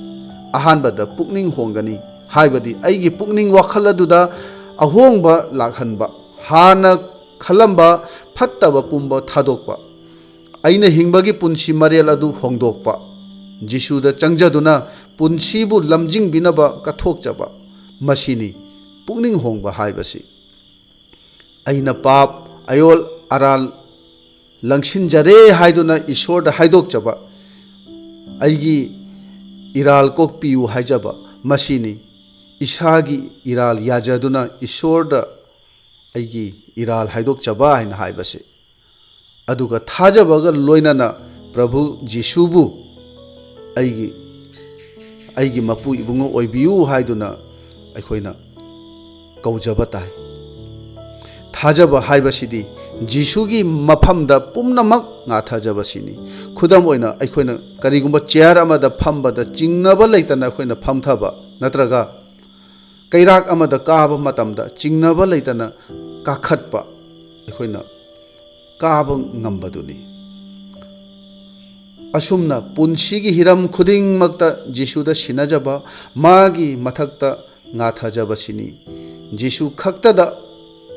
ꯑꯍꯥꯟꯕꯗ ꯄꯨꯛꯅꯤꯡ ꯍꯣꯡꯒꯅꯤ, ꯍꯥꯏꯕꯗꯤ ꯑꯩꯒꯤ ꯄꯨꯛꯅꯤꯡ ꯋꯥꯈꯜ ꯑꯗꯨꯗ ꯑꯍꯣꯡꯕ ꯂꯥꯛꯍꯟꯕ, ꯍꯥꯟꯅ ꯈꯜꯂꯝꯕ ꯐꯠꯇꯕ ꯄꯨꯝꯕ ꯊꯥꯗꯣꯛꯄ, ꯑꯩꯅ ꯍꯤꯡꯕꯒꯤ ꯄꯨꯟꯁꯤ ꯃꯔꯦꯜ ꯑꯗꯨ ꯍꯣꯡꯗꯣꯛꯄ, ꯖꯤꯁꯨꯗ ꯆꯪꯖꯗꯨꯅ ꯄꯨꯟꯁꯤꯕꯨ ꯂꯝꯖꯤꯡꯕꯤꯅꯕ ꯀꯠꯊꯣꯛꯆꯕ, ꯃꯁꯤꯅꯤ ꯄꯨꯛꯅꯤꯡ ꯍꯣꯡꯕ ꯍꯥꯏꯕꯁꯤ꯫ ꯑꯩꯅ ꯄꯥꯞ, ꯑꯌꯣꯜ, ꯑꯔꯥꯜ ꯂꯪꯁꯤꯟꯖꯔꯦ ꯍꯥꯏꯗꯨꯅ ꯏꯁꯣꯔꯗ ꯍꯥꯏꯗꯣꯛꯆꯕ, ꯑꯩꯒꯤ ꯏꯔꯥꯜ ꯀꯣꯛꯄꯤꯌꯨ ꯍꯥꯏꯖꯕ, ꯃꯁꯤꯅꯤ꯫ ꯏꯁꯥꯒꯤ ꯏꯔꯥꯜ ꯌꯥꯖꯗꯨꯅ ꯏꯁꯣꯔꯗ ꯑꯩꯒꯤ ꯏꯔꯥꯜ ꯍꯥꯏꯗꯣꯛꯆꯕ ꯍꯥꯏꯅ ꯍꯥꯏꯕꯁꯦ꯫ ꯑꯗꯨꯒ ꯊꯥꯖꯕꯒ ꯂꯣꯏꯅꯅ ꯄ꯭ꯔꯚꯨ ꯖꯤꯁꯨꯕꯨ ꯑꯩꯒꯤ, ꯑꯩꯒꯤ ꯃꯄꯨ ꯏꯕꯨꯡꯉꯣ ꯑꯣꯏꯕꯤꯌꯨ ꯍꯥꯏꯗꯨꯅ ꯑꯩꯈꯣꯏꯅ ꯀꯧꯖꯕ ꯇꯥꯏ꯫ ꯊꯥꯖꯕ ꯍꯥꯏꯕꯁꯤꯗꯤ ꯖꯤꯁꯨꯒꯤ ꯃꯐꯝꯗ ꯄꯨꯝꯅꯃꯛ ꯉꯥꯊꯖꯕꯁꯤꯅꯤ꯫ ꯈꯨꯗꯝ ꯑꯣꯏꯅ, ꯑꯩꯈꯣꯏꯅ ꯀꯔꯤꯒꯨꯝꯕ ꯆꯤꯌꯔ ꯑꯃꯗ ꯐꯝꯕꯗ ꯆꯤꯡꯅꯕ ꯂꯩꯇꯅ ꯑꯩꯈꯣꯏꯅ ꯐꯝꯊꯕ, ꯅꯠꯇ꯭ꯔꯒ ꯀꯩꯔꯥꯛ ꯑꯃꯗ ꯀꯥꯕ ꯃꯇꯝꯗ ꯆꯤꯡꯅꯕ ꯂꯩꯇꯅ ꯀꯥꯈꯠꯄ, ꯑꯩꯈꯣꯏꯅ ꯀꯥꯕ ꯉꯝꯕꯗꯨꯅꯤ꯫ ꯑꯁꯨꯝꯅ ꯄꯨꯟꯁꯤꯒꯤ ꯍꯤꯔꯝ ꯈꯨꯗꯤꯡꯃꯛꯇ ꯖꯤꯁꯨꯗ ꯁꯤꯟꯅꯖꯕ, ꯃꯥꯒꯤ ꯃꯊꯛꯇ ꯉꯥꯊꯖꯕꯁꯤꯅꯤ꯫ ꯖꯤꯁꯨ ꯈꯛꯇꯗ,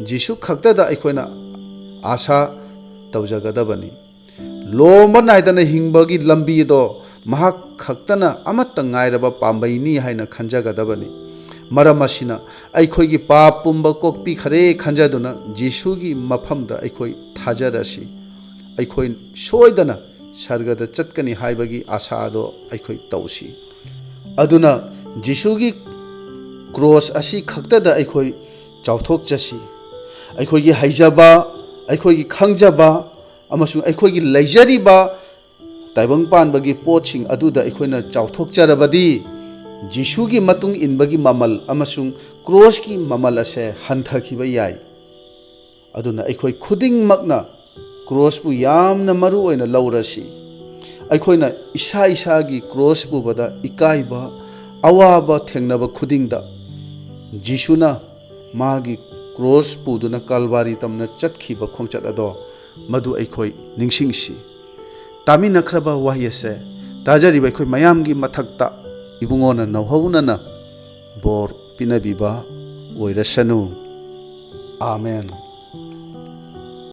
ꯖꯤꯁꯨ ꯈꯛꯇꯗ ꯑꯩꯈꯣꯏꯅ ꯑꯥꯁꯥ ꯇꯧꯖꯒꯗꯕꯅꯤ꯫ ꯂꯣꯝꯕ ꯅꯥꯏꯗꯅ ꯍꯤꯡꯕꯒꯤ ꯂꯝꯕꯤꯗꯣ ꯃꯍꯥꯛ ꯈꯛꯇꯅ ꯑꯃꯠꯇ ꯉꯥꯏꯔꯕ ꯄꯥꯝꯕꯩꯅꯤ ꯍꯥꯏꯅ ꯈꯟꯖꯒꯗꯕꯅꯤ꯫ ꯃꯔꯝ ꯑꯁꯤꯅ, ꯑꯩꯈꯣꯏꯒꯤ ꯄꯥꯞ ꯄꯨꯝꯕ ꯀꯣꯛꯄꯤꯈꯔꯦ ꯈꯟꯖꯗꯨꯅ ꯖꯤꯁꯨꯒꯤ ꯃꯐꯝꯗ ꯑꯩꯈꯣꯏ ꯊꯥꯖꯔꯁꯤ꯫ ꯑꯩꯈꯣꯏ ꯁꯣꯏꯗꯅ ꯁꯔꯒꯗ ꯆꯠꯀꯅꯤ ꯍꯥꯏꯕꯒꯤ ꯑꯥꯁꯥꯗꯣ ꯑꯩꯈꯣꯏ ꯇꯧꯁꯤ꯫ ꯑꯗꯨꯅ ꯖꯤꯁꯨꯒꯤ ꯀ꯭ꯔꯣꯁ ꯑꯁꯤ ꯈꯛꯇꯗ ꯑꯩꯈꯣꯏ ꯆꯥꯎꯊꯣꯛꯆꯁꯤ꯫ ꯑꯩꯈꯣꯏꯒꯤ ꯍꯩꯖꯕ, ꯑꯩꯈꯣꯏꯒꯤ ꯈꯪꯖꯕ ꯑꯃꯁꯨꯡ ꯑꯩꯈꯣꯏꯒꯤ ꯂꯩꯖꯔꯤꯕ ꯇꯥꯏꯕꯪ ꯄꯥꯟꯕꯒꯤ ꯄꯣꯠꯁꯤꯡ ꯑꯗꯨꯗ ꯑꯩꯈꯣꯏꯅ ꯆꯥꯎꯊꯣꯛꯆꯔꯕꯗꯤ, ꯖꯤꯁꯨꯒꯤ ꯃꯇꯨꯡ ꯏꯟꯕꯒꯤ ꯃꯃꯜ ꯑꯃꯁꯨꯡ ꯀ꯭ꯔꯣꯁꯀꯤ ꯃꯃꯜ ꯑꯁꯦ ꯍꯟꯊꯈꯤꯕ ꯌꯥꯏ꯫ ꯑꯗꯨꯅ ꯑꯩꯈꯣꯏ ꯈꯨꯗꯤꯡꯃꯛꯅ ꯀ꯭ꯔꯣꯁꯄꯨ ꯌꯥꯝꯅ ꯃꯔꯨ ꯑꯣꯏꯅ ꯂꯧꯔꯁꯤ꯫ ꯑꯩꯈꯣꯏꯅ ꯏꯁꯥ ꯏꯁꯥꯒꯤ ꯀ꯭ꯔꯣꯁ ꯄꯨꯕꯗ ꯏꯀꯥꯏꯕ, ꯑꯋꯥꯕ ꯊꯦꯡꯅꯕ ꯈꯨꯗꯤꯡꯗ, ꯖꯤꯁꯨꯅ ꯃꯥꯒꯤ ꯀ꯭ꯔꯣꯁ ꯄꯨꯗꯨꯅ ꯀꯜꯕꯥꯔꯤ ꯇꯝꯅ ꯆꯠꯈꯤꯕ ꯈꯣꯡꯆꯠ ꯑꯗꯣ, ꯃꯗꯨ ꯑꯩꯈꯣꯏ ꯅꯤꯡꯁꯤꯡꯁꯤ꯫ ꯇꯥꯃꯤꯟꯅꯈ꯭ꯔꯕ ꯋꯥꯍꯩ ꯑꯁꯦ ꯇꯥꯖꯔꯤꯕ ꯑꯩꯈꯣꯏ ꯃꯌꯥꯝꯒꯤ ꯃꯊꯛꯇ ꯏꯕꯨꯡꯉꯣꯅ ꯅꯧꯍꯧꯅꯅ ꯕꯣꯔ ꯄꯤꯅꯕꯤꯕ ꯑꯣꯏꯔꯁꯅꯨ꯫ ꯑꯥꯃꯦꯟ꯫